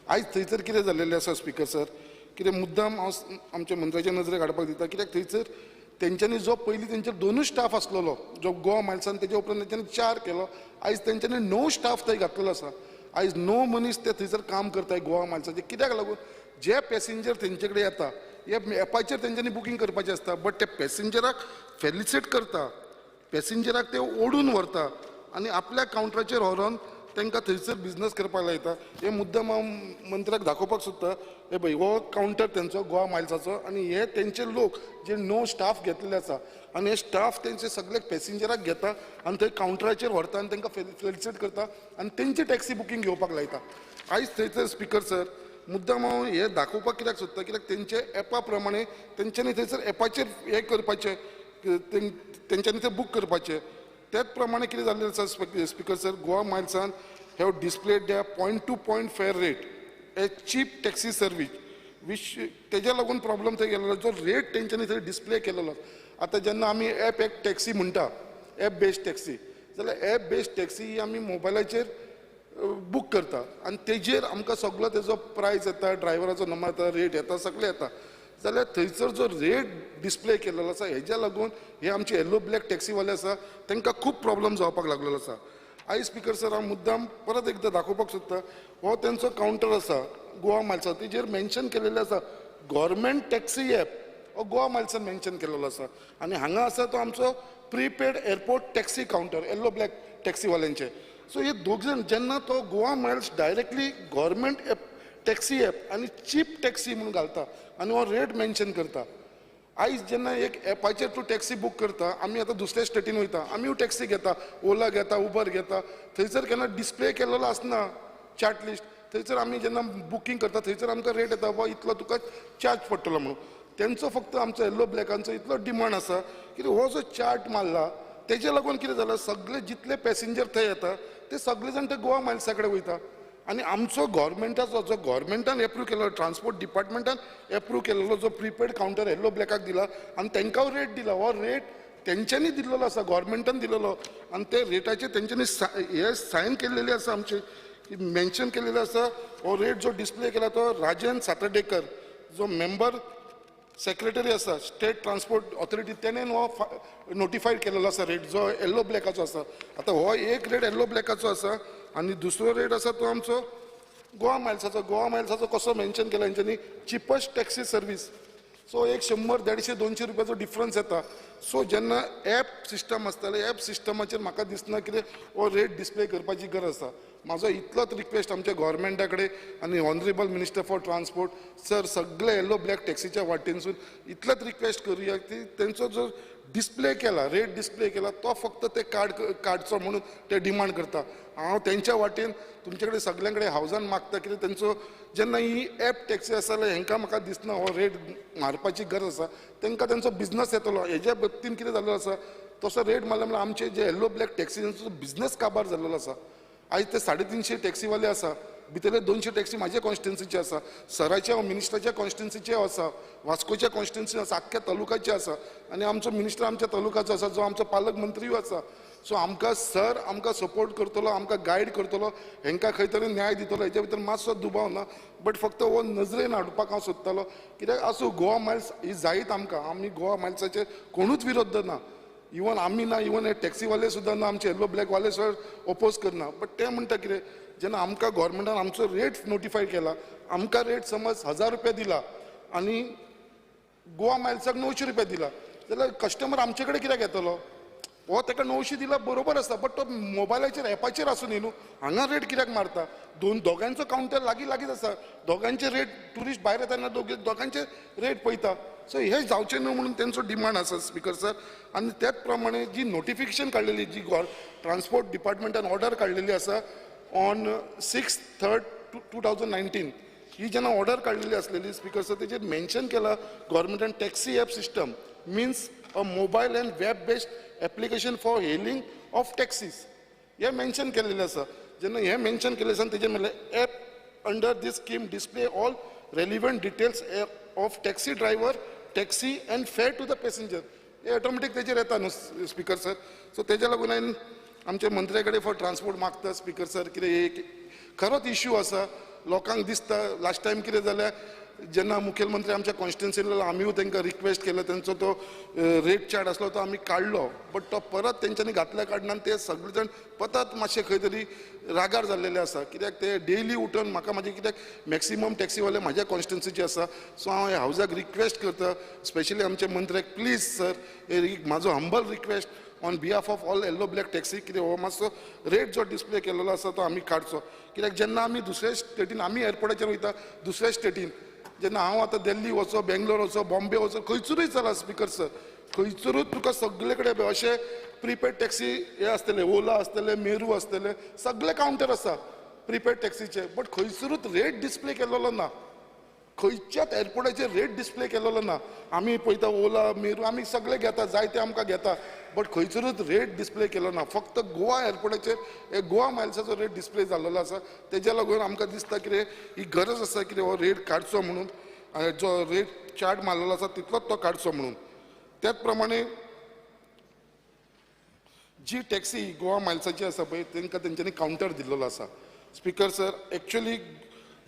आयज थंयसर कितें जाल्लेलें आसा स्पिकर सर, कितें मुद्दाम हांव आमच्या मंत्र्याच्या नजरेक हाडपाक दिता, कित्याक थंयसर तेंच्यांनी जो पयलीं तेंचेर 2 स्टाफ आसलेलो जो गोवा मायल्सान, तेजे उपरांत तेंच्यांनी 4 केलो, आयज तेंच्यांनी 9 स्टाफ थंय घातलेलो आसा. आयज 9 मनीस ते थंयसर काम करताय गोवा मायल्साचे. कित्याक लागून जे पॅसेंजर तेंचे कडेन येता हे एपाचेर तेंच्यांनी बुकींग करपाचें आसता, बट ते पॅसेंजराक फेलिसिट करता, पॅसेंजराक ते ओडून व्हरता आनी आपल्या कावंटराचेर व्हरोन तांकां थंयसर बिजनस करपाक लायता. हे मुद्दम हांव मंत्र्याक दाखोवपाक सोदता. हे पळय हो कावंटर तेंचो गोवा मायल्साचो आनी हे तेंचे लोक जे णव स्टाफ घेतलेले आसा आनी हे स्टाफ तेंचे सगळे पॅसेंजराक घेता आनी थंय कावंटराचेर व्हरता आनी तांकां फेलिसिटेट करता आनी तेंची टॅक्सी बुकींग घेवपाक लायता. आयज थंयसर स्पिकर सर मुद्दम हांव हे दाखोवपाक कित्याक सोदता, कित्याक तेंचे एपा प्रमाणे तेंच्यांनी थंयसर एपाचेर हें करपाचें, तेंच्यांनी ते बूक करपाचें. त्याच प्रमाणे कितें जाल्लें आसा स्पिकर सर, गोवा मायल्सान have displayed the point to point fare rate a cheap taxi service which तेज्या लागून प्रॉब्लम थंय गेलेलो जो रेट तेंच्यांनी थंय डिस्प्ले केलेलो. आतां जेन्ना आमी एप एक टॅक्सी म्हणटा, एप बेस्ड टॅक्सी, जाल्यार एप बेस्ड टॅक्सी ही आमी मोबायलाचेर बूक करता आनी तेजेर आमकां सगलो तेजो प्रायस येता, ड्रायव्हराचो नंबर येता, रेट येता, सगळें येता. जाल्यार थंयसर जो रेट डिस्प्ले केलेलो आसा हेज्या लागून हे आमचे येल्लो ब्लॅक टॅक्सीवाले आसा तांकां खूब प्रॉब्लम जावपाक लागलेलो आसा. आयज स्पिकर सर हांव मुद्दाम परत एकदां दाखोवपाक सोदता, हो तेंचो कावंटर आसा गोवा मायल्सा, तेजेर मेन्शन केलेलें आसा गव्हर्मेंट टॅक्सी एप, हो गोवा मायल्सान मेन्शन केलेलो आसा आनी हांगा आसा तो आमचो prepaid airport taxi counter yellow black टॅक्सीवाल्यांचे. सो हे दोग जाण जेन्ना तो Goa Miles directly government app taxi app आनी चीप टॅक्सी म्हणून घालता आनी हो रेट मेन्शन करता. आयज जेन्ना एक एपाचेर तूं टॅक्सी बूक करता, आमी आतां दुसऱ्या स्टेटीन वयता, आमीय टॅक्सी घेता, ओला घेता, उबर घेता, थंयसर केन्ना डिस्प्ले केलेलो आसना चार्ट लिस्ट, थंयसर आमी जेन्ना बुकींग करता थंयसर आमकां रेट येता बाबा इतलो तुका चार्ज पडटलो म्हणून. तेंचो फक्त आमचो येल्लो ब्लॅकांचो इतलो डिमांड आसा की हो जो चार्ट मारला तेजे लागून कितें जालां, सगळे जितले पॅसेंजर थंय येता ते सगळे जाण ते गोवा मायल्सा कडेन वयता आनी आमचो गव्हर्मेंटाचो जो गव्हर्मेंटान एप्रूव केल्लो, ट्रान्सपोर्ट डिपार्टमेंटान एप्रूव केल्लो जो प्रिपेड कावंटर येल्लो ब्लॅकाक दिला आनी तांकां रेट दिला, हो रेट तेंच्यांनी दिल्लो आसा, गव्हर्मेंटान दिल्लो आनी ते रेटाचेर तेंच्यांनी हे सायन केल्लेले आसा, आमचे मेन्शन केलेले आसा. हो रेट जो डिस्प्ले केला तो राजन सातर्डेकर जो मेंबर सेक्रेटरी आसा स्टेट ट्रान्सपोर्ट ऑथॉरिटी तेणेन हो नोटिफायड केलेलो आसा रेट जो येल्लो ब्लॅकाचो आसा. आतां हो एक रेट येल्लो ब्लॅकाचो आसा आनी दुसरो रेट आसा तो आमचो गोवा मायल्साचो. गोवा मायल्साचो कसो मेन्शन केला हेंच्यांनी, चिपस्ट टॅक्सी सर्वीस. सो एक 100, 150, 200 रुपयाचो डिफरन्स येता. सो जेन्ना एप सिस्टम आसताले, एप सिस्टमाचेर म्हाका दिसना कितें हो रेट डिस्प्ले करपाची गरज आसा. म्हाजो इतलोच रिक्वेस्ट आमच्या गव्हर्मेंटा कडेन आनी honourable minister for transport sir, सगळे येल्लो ब्लॅक टॅक्सीच्या वाटेनसून इतलोच रिक्वेस्ट करुया की तेंचो जो डिस्प्ले केला, रेट डिस्प्ले केला तो फक्त ते काडचो म्हणून ते डिमांड करता. हांव तेंच्या वाटेन तुमचे कडेन सगळ्यां कडेन हावजान मागता कितें तेंचो जेन्ना ही एप टॅक्सी आसा जाल्यार हेंकां म्हाका दिसना हो रेट मारपाची गरज आसा, तेंकां तेंचो बिजनस येतलो. हेज्या बाबतीन कितें जाल्लो आसा, तसो रेट मारलो म्हणल्यार आमचे जे येल्लो ब्लॅक टॅक्सींचो बिजनस काबार जाल्लो आसा. आयज ते 350 टॅक्सीवाले आसा, भितरले 200 टॅक्सी म्हाज्या कॉन्स्टिट्युन्सीचे आसा, सराच्या मिनिस्टराच्या कॉन्स्टिट्युन्सीचे आसा, वास्कोच्या कॉन्स्टिट्युन्सी आसा, आख्ख्या तालुकाचे आसा आनी आमचो मिनिस्टर आमच्या तालुकाचो आसा जो आमचो पालक मंत्रीय आसा. सो आमकां सर आमकां सपोर्ट करतलो, आमकां गायड करतलो, हेंकां खंय तरी न्याय दितलो हेच्या भितर मातसो दुबाव ना. बट फक्त हो नजरेन हाडपाक हांव सोदतालो कित्याक आसूं गोवा मायल्स ही जायत आमकां, आमी गोवा मायल्साचेर कोणूच विरोध ना, इवन आमी ना, इवन हे टॅक्सीवाले सुद्दां ना, आमचे येल्लो ब्लॅकवाले सुद्दां ओपोज करना. बट ते म्हणटा कितें, जेन्ना आमकां गव्हर्मेंटान आमचो रेट नोटिफाय केला, आमकां रेट समज 1000 रुपया दिला आनी गोवा मायल्साक 900 रुपया दिला जाल्यार कस्टमर आमचे कडेन कित्याक येतलो? हो ताका 900 दिला बरोबर आसा, बट तो मोबायलाचेर एपाचेर आसूं न्ही न्हू, हांगा रेट कित्याक मारता? दोगांचो कावंटर लागीं लागींच आसा, दोगांचे रेट ट्युरिस्ट भायर येता तेन्ना दोगांचे रेट पळयता. सो हे जावचें न्हू म्हणून तेंचो डिमांड आसा स्पिकर सर. आनी त्याच प्रमाणे जी नोटिफिकेशन काडलेली, जी ट्रान्सपोर्ट डिपार्टमेंटान ऑर्डर काडलेली आसा ऑन 6/3/2019, ही जेन्ना ऑर्डर काडलेली आसलेली स्पिकर सर, तेजेर मेन्शन केला गव्हर्मेंटान taxi app system means a mobile and web based application for hailing of taxis हे मेन्शन केलेलें आसा. जेन्ना हें मेन्शन केलें आसा तेजेर म्हणलें app under this scheme display all relevant details of taxi driver, taxi and fare to the passenger, hey automatic तेजेर येता न्हू स्पिकर सर. सो तेज्या लागून हांवें आमच्या मंत्र्या कडेन फॉर ट्रान्सपोर्ट मागता स्पिकर सर, कितें एक खरोच इश्यू आसा, लोकांक दिसता. लास्ट टायम कितें जालें, जेन्ना मुखेलमंत्री आमच्या कॉन्स्टिट्युन्सीन आमीय तांकां रिक्वेस्ट केलो, तेंचो तो रेट चार्ट आसलो तो आमी काडलो, बट तो परत तेंच्यांनी घातल्या कारणान ते सगळे जाण परत मातशे खंय तरी रागार जाल्लेले आसा, कित्याक ते डेली उठून म्हाका म्हाजे कित्याक मॅक्सिमम टॅक्सीवाले म्हाज्या कॉन्स्टिट्युन्सीचे आसा. सो हांव ह्या हावजाक रिक्वेस्ट करता, स्पेशली आमच्या मंत्र्याक, प्लीज सर म्हाजो humble request on behalf of all yellow black taxi कितें हो मातसो रेट जो डिस्प्ले केलेलो आसा तो आमी काडचो. कित्याक जेन्ना आमी दुसऱ्या स्टेटीन आमी एअरपोर्टाचेर वयता दुसऱ्या स्टेटीन, जेन्ना हांव आतां दिल्ली वचो, बेंगलोर वचो, बॉम्बे वचो, खंयसरूय चला स्पीकर सर, खंयसरूच तुका सगळे कडेन अशे प्रिपेड टॅक्सी हे आसतले, ओला आसतले, मेरू आसतले, सगळे कावंटर आसा प्रिपेड टॅक्सीचे, बट खंयसरूच रेट डिस्प्ले केलेलो ना, खंयच्याच एअरपोर्टाचेर रेट डिस्प्ले केलेलो ना. आमी पळयता ओला, मेरू आमी सगळे घेता, जायते आमकां घेता, बट खंयसरूच रेट डिस्प्ले केलो ना. फक्त गोवा एअरपोर्टाचेर एक गोवा मायल्साचो रेट डिस्प्ले जाल्लो आसा. तेज्या लागून आमकां दिसता कितें ही गरज आसा कितें हो रेट काडचो म्हणून, जो रेट चार्ट मारलेलो आसा तितलोच तो काडचो म्हणून. त्याच प्रमाणे जी टॅक्सी गोवा मायल्साची आसा पळय तांकां तेंच्यांनी कावंटर दिल्लो आसा. Speaker sir, actually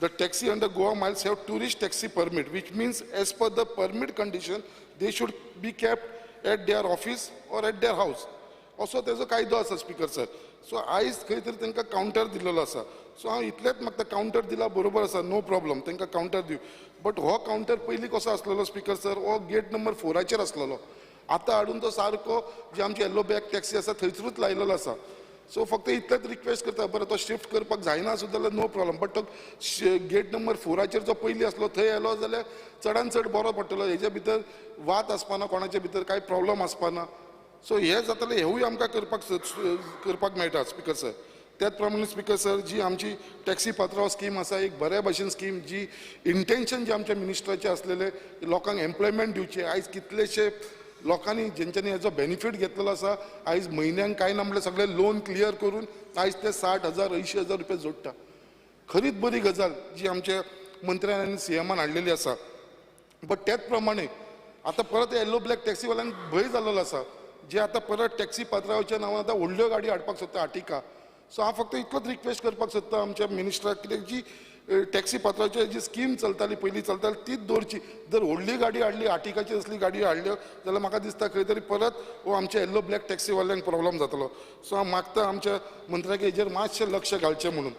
the taxi under Goa Miles have tourist taxi permit, which means as per the permit condition they should be kept at their office or at their house, असो तेजो कायदो आसा speaker sir. So आयज खंय तरी तांकां counter दिल्लो आसा. सो हांव इतलेंच मागता, कावंटर दिला बरोबर आसा, नो प्रॉब्लम, तांकां कावंटर दिवं, बट हो कावंटर पयलीं कसो आसलेलो स्पीकर सर, हो गेट नंबर 4 आसलेलो, आतां हाडून तो सारको जी आमची येल्लो बॅग टॅक्सी आसा थंयसरूच लायलेलो आसा. सो फक्त इतलेंच रिक्वेस्ट करता, बरें तो शिफ्ट करपाक जायना सुद्दां जाल्यार नो प्रॉब्लम, बट तो गेट नंबर 4 जो पयलीं आसलो थंय येयलो जाल्यार चडान चड बरो पडटलो, हेजे भितर वाद आसपाना, कोणाचे भितर कांय प्रॉब्लम आसपाना. सो हें जातलें, हेवूय आमकां करपाक मेळटा स्पीकर सर. त्याच प्रमाणे स्पीकर सर, जी आमची टॅक्सी पात्रांव स्कीम आसा, एक बऱ्या भाशेन स्कीम, जी इंटेन्शन जे आमच्या मिनिस्टराचें आसलेलें लोकांक एम्प्लॉयमेंट दिवचें, आयज कितलेशे लोकांनी जेंच्यांनी हेजो बेनिफीट घेतलेलो आसा, आयज म्हयन्यांक कांय ना म्हणल्यार सगळें लोन क्लियर करून आयज ते 60,000 80,000 रुपया जोडटा. खरीच बरी गजाल जी आमच्या मंत्र्यान आनी सीएमान हाडलेली आसा. बट त्याच प्रमाणे आतां परत येल्लो ब्लॅक टॅक्सीवाल्यांक भंय जाल्लो आसा, जे आतां परत टॅक्सी पात्रांवच्या नांवान आतां व्हडल्यो गाडी हाडपाक सोदता आर्टिका. सो हांव फक्त इतलोच रिक्वेस्ट करपाक सोदता आमच्या मिनिस्टराक, कित्याक जी टॅक्सी पात्राची जी स्कीम चलताली पयलीं चलताली तीच दवरची. जर व्हडली गाडी हाडली, आर्टिकाची असली गाडी हाडल्यो जाल्यार म्हाका दिसता खंय तरी परत हो आमच्या येल्लो ब्लॅक टॅक्सीवाल्यांक प्रॉब्लम जातलो. सो हांव मागता आमच्या मंत्र्याक हेजेर मातशें लक्ष घालचें म्हणून.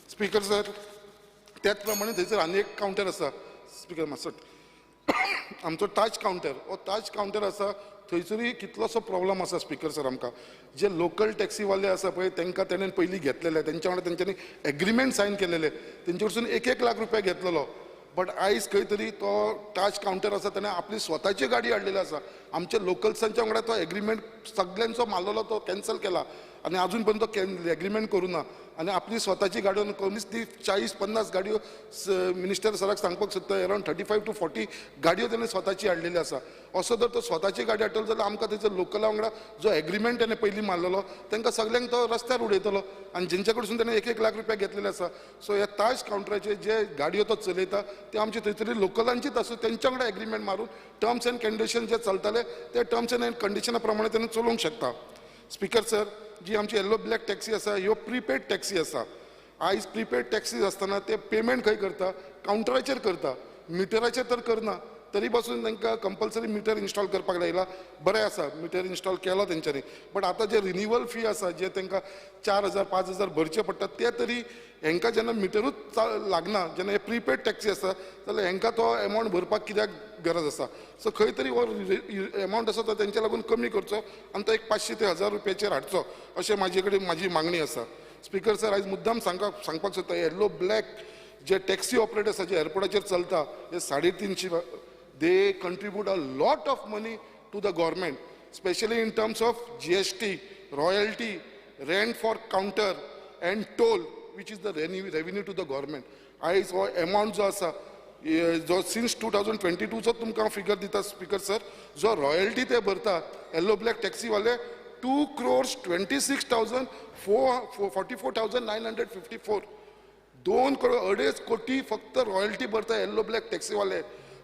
स्पीकर सर, त्याच प्रमाणे थंयसर आनी एक कावंटर आसा स्पीकर मातसो, आमचो ताज कावंटर, हो ताज कावंटर आसा थंयसरूय कितलोसो प्रॉब्लम आसा स्पीकर सर. आमकां जे लोकल टॅक्सीवाले आसा पळय तांकां तेणेन पयलीं घेतलेले, तेंच्या वांगडा तेंच्यांनी एग्रीमेंट सायन केलेले, तेंचे कडसून 1-1 लाख रुपया घेतलेलो, बट आयज खंय तरी तो ताज कावंटर आसा तेणें आपली स्वताची गाडी हाडलेली आसा. आमच्या लोकल्सांच्या वांगडा तो एग्रीमेंट सगळ्यांचो मारलेलो तो कॅन्सल केला आनी आजून पर्यंत तो एग्रीमेंट करूं ना, आनी आपली स्वताची गाडयो कमीच ती 40-50 गाडयो मिनिस्टर सराक सांगपाक सोदता, अरावंड 35 to 40 गाडयो तेणें स्वताची हाडलेली आसा. असो जर तो स्वताची गाडी हाडटलो जाल्यार आमकां थंयसर लोकला वांगडा जो एग्रीमेंट तेणें पयलीं मारलेलो तांकां सगल्यांक तो रस्त्यार उडयतलो आनी जेंच्या कडसून तेणें 1-1 लाख रुपया घेतलेले आसा. सो ह्या ताज कावंटराचेर जे गाडयो तो चलयता ते आमचे थंयसर लोकलांचीच आसूं, तेंच्या वांगडा एग्रीमेंट मारून टर्म्स एंड कंडिशन जे चलताले ते टर्म्स एंड कंडिशना प्रमाणे तेणें चलोवंक शकता. स्पीकर सर, जी आमची येल्लो ब्लॅक टॅक्सी आसा ह्यो प्रिपेड टॅक्सी आसा. आयज प्रिपेड टॅक्सी आसतना ते पेमेंट खंय करता, कावंटराचेर करता, मिटराचेर तर करना, तरी पासून तांकां कंपल्सरी मिटर इन्स्टॉल करपाक लायला, बरें आसा मिटर इन्स्टॉल केलो तेंच्यांनी, बट आतां जे रिन्युअल फी आसा जे तांकां 4,000 5,000 भरचे पडटा ते तरी हेंकां जेन्ना मिटरूच लागना, जेन्ना हे प्रिपेड टॅक्सी आसा जाल्यार हेंकां तो एमावंट भरपाक कित्याक गरज आसा. सो खंय तरी हो एमावंट आसा तो तेंच्या लागून कमी करचो आनी तो एक 500 ते 1000 रुपयाचेर हाडचो अशें म्हाजे कडेन म्हाजी मागणी आसा. स्पीकर सर, आयज मुद्दाम सांगपाक सोदता, येल्लो ब्लॅक जे टॅक्सी ऑपरेटर्स जे एअरपोर्टाचेर चलता हे 350 they contribute a lot of money to the government, specially in terms of GST, royalty, rent for counter and toll, which is the revenue to the government. आयज हो amount जो आसा जो since 2022चो तुमकां हांव figure दिता स्पीकर सर, जो royalty ते भरता येल्लो ब्लॅक टॅक्सीवाले 2,26,044,954, 2.5 करोड फक्त रॉयल्टी भरता येल्लो ब्लॅक टॅक्सीवाले.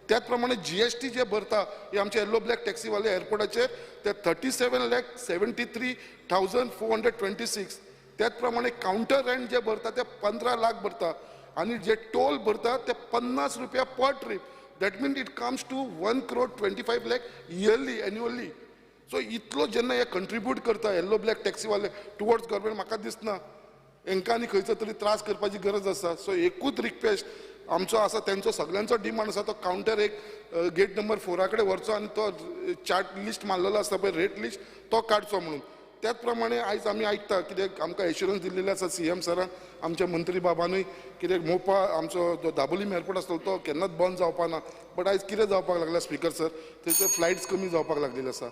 त्याच प्रमाणे GST जे भरता हे आमचे येल्लो ब्लॅक टॅक्सीवाले एअरपोर्टाचेर ते 37,73,426. त्याच प्रमाणे कावंटर रेंट जे भरता ते 15 लाख भरता आनी जे टोल भरता ते 50 रुपया per trip. That mean it comes to 1,25,00,000 yearly, annually. So इतलो जेन्ना हे कंट्रिब्यूट करता येल्लो ब्लॅक टॅक्सीवाले टुवर्ड्स गव्हर्मेंट, म्हाका दिसना हेंकां आनी खंयचो तरी त्रास करपाची गरज आसा. सो एकूच रिक्वेस्ट आमचो आसा तेंचो सगळ्यांचो डिमांड आसा तो कावंटर एक गेट नंबर 4 कडेन व्हरचो आनी तो चार्ट लिस्ट मारलेलो आसता पळय रेट लिस्ट तो काडचो म्हणून. त्याच प्रमाणे आयज आमी आयकता कित्याक आमकां एश्युरन्स दिल्लेले आसा सी एम सरान आमच्या मंत्री बाबानूय कित्याक मोपा आमचो जो दाबोलीम एअरपोर्ट आसलो तो केन्नाच बंद जावपा ना, बट आयज कितें जावपाक लागला स्पीकर सर, थंयसर फ्लायट्स कमी जावपाक लागलेले आसा.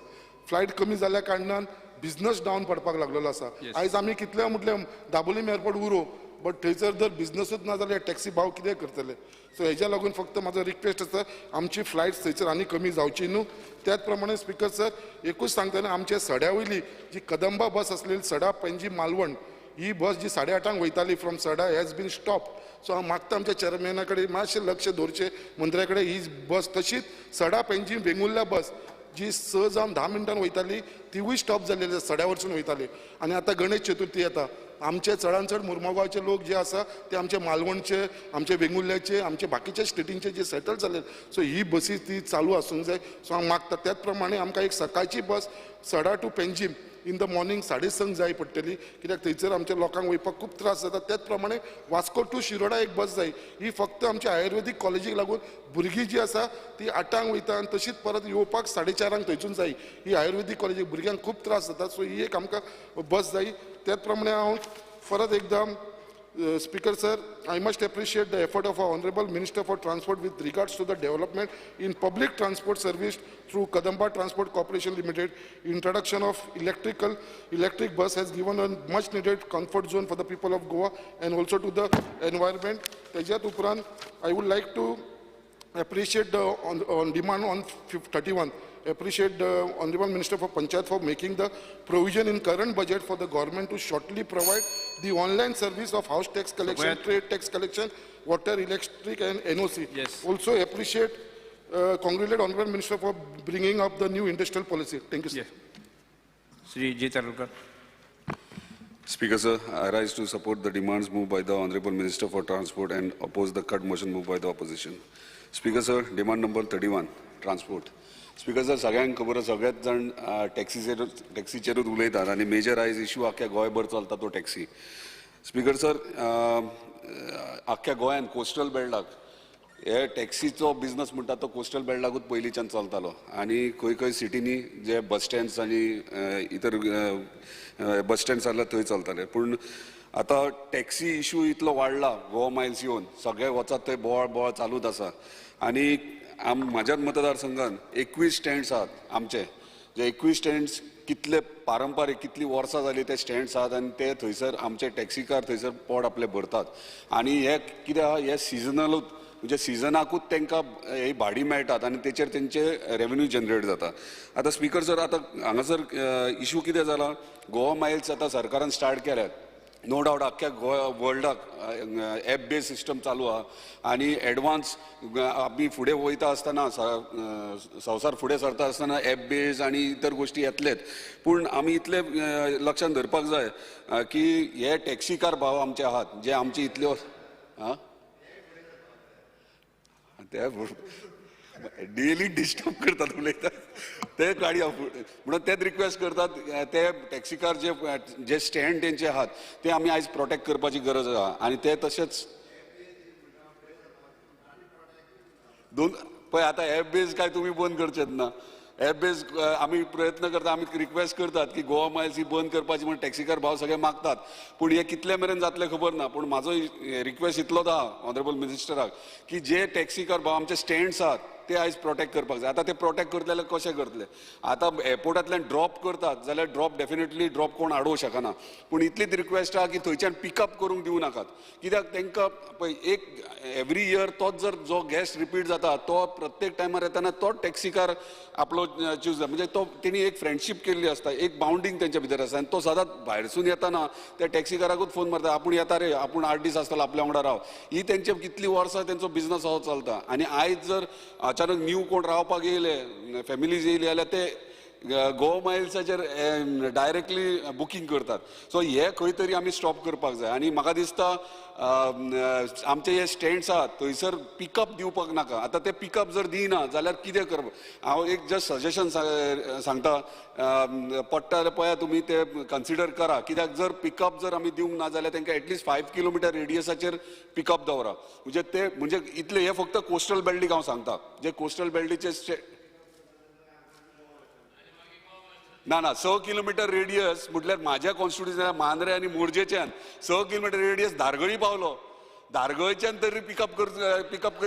फ्लायट कमी जाल्या कारणान बिजनस डावन पडपाक लागलेलो आसा. आयज आमी कितले म्हटलें दाबोलीम एअरपोर्ट उरो, बट थंयसर जर बिजनसूच ना जाल्यार टॅक्सी भाव कितें करतले. सो हेज्या लागून फक्त म्हाजो रिक्वेस्ट आसा आमची फ्लायट्स थंयसर आनी कमी जावची न्हू. त्याच प्रमाणे स्पीकर सर एकूच सांगतना आमच्या सड्या वयली जी कदंबा बस आसलेली सडा पणजी मालवण ही बस जी 8:30 वयताली from Sada has been stop. So हांव मागता आमच्या चेअरमॅना कडेन मातशें लक्ष दवरचें, मंत्र्या कडेन ही बस तशीच सडा पणजी वेंगुर्ला बस जी 6 जावन 10 मिनटान वयताली तिवूय स्टॉप जाल्लेली आसा, सड्या वरसून वयताली. आनी आतां गणेश चतुर्थी येता, आमचे चडान चड मुर्मगांवचे लोक जे आसा ते आमचे मालवणचे, आमचे वेंगुर्ल्याचे, आमचे बाकीच्या स्टेटींचे जे सेटल जाले, सो ही बसी ती चालू आसूंक जाय. सो हांव मागता त्याच प्रमाणे आमकां एक सकाळची बस Sada to Panjim in the morning 6:30 जाय पडटली, कित्याक थंयसर आमच्या लोकांक वयपाक खूब त्रास जाता. त्याच प्रमाणे वास्को टू शिरोडा एक बस जाय, ही फक्त आमच्या आयुर्वेदीक कॉलेजीक लागून भुरगीं जी आसा ती 8 वयता आनी तशीच परत येवपाक 4:30 थंयसून जाय. ही आयुर्वेदीक कॉलेजीक भुरग्यांक खूब त्रास जाता, सो ही एक आमकां बस जाय. त्याच प्रमाणे हांव परत एकदां Speaker sir, I must appreciate the effort of our Honorable Minister for Transport with regards to the development in public transport service through Kadamba Transport Corporation Limited. Introduction of electric bus has given a much needed comfort zone for the people of Goa and also to the environment. Tejat Upran, I would like to appreciate the on demand on 31. Appreciate the Honorable Minister for Panchayat for making the provision in current budget for the government to shortly provide the online service of house tax collection, trade tax collection, water, electric and NOC. Yes. Also appreciate, congratulate Honorable Minister for bringing up the new industrial policy. Thank you, sir. Yes. Shri J. Tarlukar. Speaker, sir, I rise to support the demands moved by the Honorable Minister for Transport and oppose the cut motion moved by the opposition. Speaker, sir, demand number 31, transport. Speaker sir, सगळ्यांक खबर आसा, सगळ्यात जाण टॅक्सीचेरूच उलयतात आनी major आयज issue आख्ख्या गोंयभर चलता तो टॅक्सी. स्पीकर सर, आख्ख्या गोंयांत कोस्टल बेल्टाक हे टॅक्सीचो बिजनस म्हणटा तो कोस्टल बेल्टाकूच पयलींच्यान चलतालो आनी खंय खंय सिटींनी जे बस स्टँड्स आनी इतर बस स्टँड्स आसले थंय चलताले. पूण आतां टॅक्सी इशू इतलो वाडला गोवा मायल्स येवन सगळे वचात थंय बोवाळ बोवाळ चालूच आसा आनी म्हाज्याच मतदारसंघान 21 स्टँड्स आहात आमचे, जे 21 स्टँड्स कितले पारंपारीक कितली वर्सां जाली ते स्टँड्स आहात आनी ते थंयसर आमचे टॅक्सीकार थंयसर पोट आपले भरतात. आनी हे कितें आहा, हे सिजनलूच म्हणजे सिजनाकूच तांकां ही भाडी मेळटात आनी तेचेर तेंचे रेवेन्यू जनरेट जाता. आतां स्पीकर सर, आतां हांगासर इशू कितें जाला, गोवा मायल्स आतां सरकारान स्टार्ट केल्यात, नो डावट आख्ख्या गोवा वर्ल्डाक एप बेज सिस्टम चालू आहा आनी एडवान्स आमी फुडें वयता आसतना संवसार फुडें सरता आसतना एप बेज आनी इतर गोश्टी येतलेच. पूण आमी इतले लक्षांत धरपाक जाय की हे टॅक्सीकार भाव आमचे आहात जे आमचे इतल्यो आं ते डेली डिस्टर्ब करतात उलयतात ते गाडी म्हणून तेच रिक्वेस्ट करतात ते टॅक्सीकार जे जे स्टँड तेंचे आहात ते आमी आयज प्रोटेक्ट करपाची गरज आहा. आनी ते तशेंच दोन पळय आतां एप बेज काय तुमी बंद करचेत ना, एप बेज आमी प्रयत्न करता, आमी रिक्वेस्ट करतात की गोवा मायल्स ही बंद करपाची म्हण टॅक्सीकार भाव सगळे मागतात, पूण हे कितले मेरेन जातले खबर ना. पूण म्हाजो रिक्वेस्ट इतलोच आहा ऑनरेबल मिनिस्टराक की जे टॅक्सीकार भाव आमचे स्टँड्स आहात ते आयज प्रोटेक्ट करपाक जाय. आतां ते प्रोटेक्ट करतले जाल्यार कशें करतले, आतां एअरपोर्टांतल्यान ड्रॉप करतात जाल्यार ड्रॉप डेफिनेटली ड्रॉप कोण हाडूंक शकना, पूण इतलीच रिक्वेस्ट आहा की थंयच्यान पिकअप करूंक दिवं नाकात, कित्याक तांकां पळय एक एवरी इयर तोच जर जो गेस्ट रिपीट जाता तो प्रत्येक टायमार येताना तोच टॅक्सीकार आपलो चूज, म्हणजे तो तेणी एक फ्रेंडशीप केल्ली आसता, एक बाउंडींग तेंच्या भितर आसता आनी तो सदांच भायरसून येताना त्या टॅक्सीकाराकूच फोन मारता, आपूण येता रे, आपूण 8 दीस आसतलो आपल्या वांगडा राव. ही तेंचे कितली वर्सां तेंचो बिजनस असो चलता आनी आयज जर अचानक न्यू कोण रावपाक येयले, फॅमिलीज येयली जाल्यार ते गोवा मायल्साचेर डायरेक्टली बुकींग करतात. सो हे खंय तरी आमी स्टॉप करपाक जाय. आनी म्हाका दिसता आमचे हे स्टँड्स आहात थंयसर पिकअप दिवपाक नाका. आतां ते पिकअप जर दिना जाल्यार कितें करप, हांव एक जस्ट सजेशन सांगता, पडटा जाल्यार पळया तुमी ते कन्सिडर करा. कित्याक जर पिकअप जर आमी दिवंक ना जाल्यार तांकां एटलिस्ट 5 किलोमिटर रेडियसाचेर पिकअप दवरा. म्हणजे ते म्हणजे इतले हे फक्त कोस्टल बेल्टीक हांव सांगता, जे कोस्टल बेल्टीचे ना ना 6 किलोमिटर रेडियस म्हटल्यार माझ्या कॉन्स्टिट्युन्सीच्या मांद्रे आनी मोरजेच्यान 6 किलोमिटर रेडियस धारगळी पावलो, धारगळच्यान तरी पिकअप पिकअप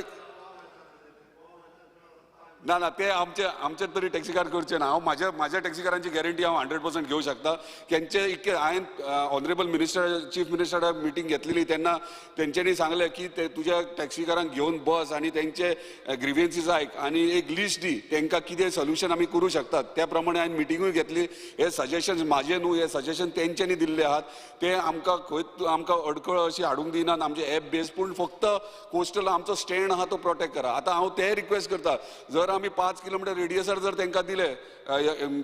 ना ना ते आमचे आमचे तरी टॅक्सीकार करचे ना. हांव माझ्या माझ्या टॅक्सीकारांची गॅरंटी हांव 100% घेवंक शकता. तेंचे इतके हांवें ऑनरेबल मिनिस्टर चीफ मिनिस्टरा मिटींग घेतलेली तेन्ना तेंच्यांनी सांगलें की ते तुज्या टॅक्सीकारांक घेवन बस आनी तेंचे ग्रिव्हन्सीस आयक आनी एक लिस्ट दी तांकां कितें सोल्युशन आमी करूं शकतात. त्या प्रमाणे हांवें मिटिंगूय घेतली. हे सजेशन म्हाजे न्हू, हे सजेशन तेंच्यांनी दिल्ले आहात. ते आमकां खंय आमकां अडखळ अशी हाडूंक दिनात आमचे एप बेस, पूण फक्त कोस्टल आमचो स्टँड आहा तो प्रोटेक्ट करा. आतां हांव ते रिक्वेस्ट करता, जर आमी 5 किलोमिटर रेडियसार जर तांकां दिले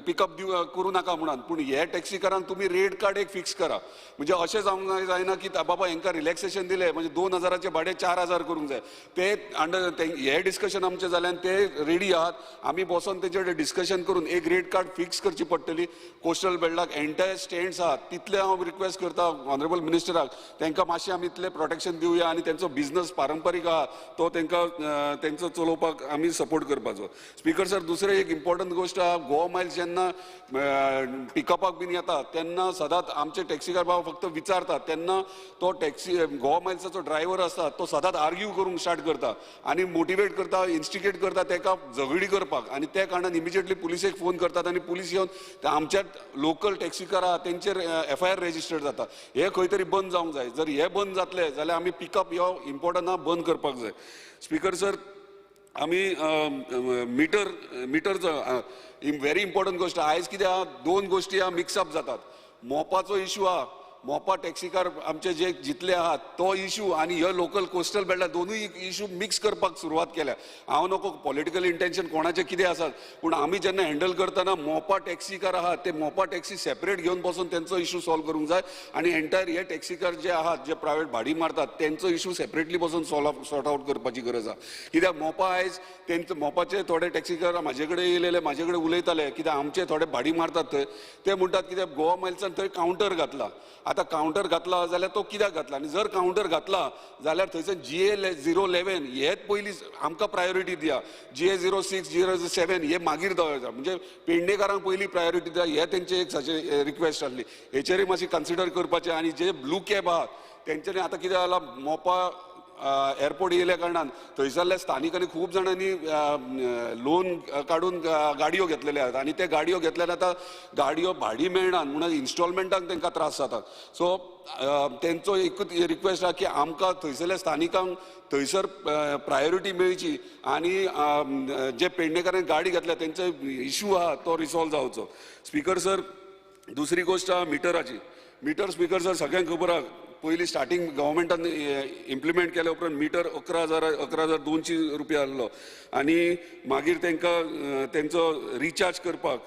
पिकअप करूं नाका म्हणून, पूण हे टॅक्सीकारांक तुमी रेट कार्ड एक फिक्स करा. म्हणजे अशें जावंक जायना की बाबा हांकां रिलॅक्सेशन दिलें म्हणजे 2000 भाडें 4000 करूंक जाय. ते अंडर हे डिस्कशन आमचें जालें आनी ते रेडी आहात. आमी बसोन तेजे कडेन डिस्कशन करून एक रेट कार्ड फिक्स करची पडटली. कोस्टल बेल्टाक एंटायर स्टँड्स आहात तितले हांव रिक्वेस्ट करता ऑनरेबल मिनिस्टराक, तांकां मातशें आमी इतलें प्रोटेक्शन दिवया आनी तेंचो बिजनस पारंपारीक आहा तो तांकां तेंचो चलोवपाक आमी सपोर्ट करपाचो. स्पीकर सर, दुसरें एक इम्पॉर्टंट गोश्ट आहा, गोवा मायल्स जेन्ना पिकअपाक बीन येता तेन्ना सदांच आमचे टॅक्सीकार बाबा फक्त विचारतात, तेन्ना तो टॅक्सी गोवा मायल्साचो ड्रायव्हर आसता तो सदांच आर्ग्यू करूंक स्टार्ट करता आनी मोटिवेट करता, इन्स्टिगेट करता ताका झगडी करपाक. आनी त्या कारणान इमिजिएटली पुलिसेक फोन करतात आनी पुलीस येवन आमच्या लोकल टॅक्सीकार आहा तेंचेर FIR registered जाता. हे खंय तरी बंद जावंक जाय. जर हे बंद जातले जाल्यार आमी पिकअप हो इम्पॉर्टंट आहा बंद करपाक जाय. स्पीकर सर, आमी मिटर मिटरचो व्हेरी इम्पॉर्टंट गोश्ट. आयज कितें आहा, 2 गोश्टी आहा मिक्सअप जातात. मोपाचो इशू आहा, मोपा टॅक्सीकार आमचे जे जितले आहात तो इशू आनी हे लोकल कोस्टल बेल्टा दोनूय इशू मिक्स करपाक सुरवात केल्या. हांव नको पॉलिटिकल इंटेन्शन कोणाचें कितें आसात, पूण आमी जेन्ना हँडल करतना मोपा टॅक्सीकार आहात ते मोपा टॅक्सी सेपरेट घेवन बसून तेंचो इशू सॉल्व करूंक जाय आनी एंटायर हे टॅक्सीकार जे आहात जे प्रायवेट भाडी मारतात तेंचो इशू सेपरेटली बसून सॉर्ट आवट करपाची गरज आहा. कित्याक मोपा आयज तेंचो मोपाचे थोडे टॅक्सीकार म्हाजे कडेन येयलेले, म्हाजे कडेन उलयताले कित्याक आमचे थोडे भाडी मारतात थंय, ते म्हणटात कित्याक गोवा मायल्सान थंय कावंटर घातला. आतां कावंटर घातला जाल्यार तो कित्याक घातला, आनी जर कावंटर घातला जाल्यार थंयसर GA 011 हेच पयलीं आमकां प्रायोरिटी दिया, GA 06 07 हे मागीर दवरता. म्हणजे पेडणेकारांक पयलीं प्रायोरिटी दिया, हे तेंचे एक रिक्वेस्ट आसली. हेचेरूय मातशी कन्सिडर करपाचें. आनी जे ब्लू कॅब आहात तेंच्यांनी आतां कितें जालां, मोपा एअरपोर्ट येयल्या कारणान थंयसरल्या स्थानिकांनी खूब जाणांनी लोन काडून गाडयो घेतलेले आहात आनी ते गाडयो घेतल्यार आतां गाडयो भाडी मेळना म्हणून इन्स्टॉलमेंटाक तांकां त्रास जातात. सो तेंचो एकूच रिक्वेस्ट आहा की आमकां थंयसरल्या स्थानिकांक थंयसर प्रायोरिटी मेळची आनी जे पेडणेकारांनी गाडी घेतल्या तेंचो इशू आहा तो रिसॉल्व जावचो. स्पीकर सर, दुसरी गोश्ट आहा मिटराची. मिटर स्पीकर सर सगळ्यांक खबर आहा, पयलीं स्टार्टींग गव्हर्मेंटान इम्प्लिमेंट केल्या उपरांत मिटर 11,200 रुपया आहलो आनी मागीर तांकां तेंचो रिचार्ज करपाक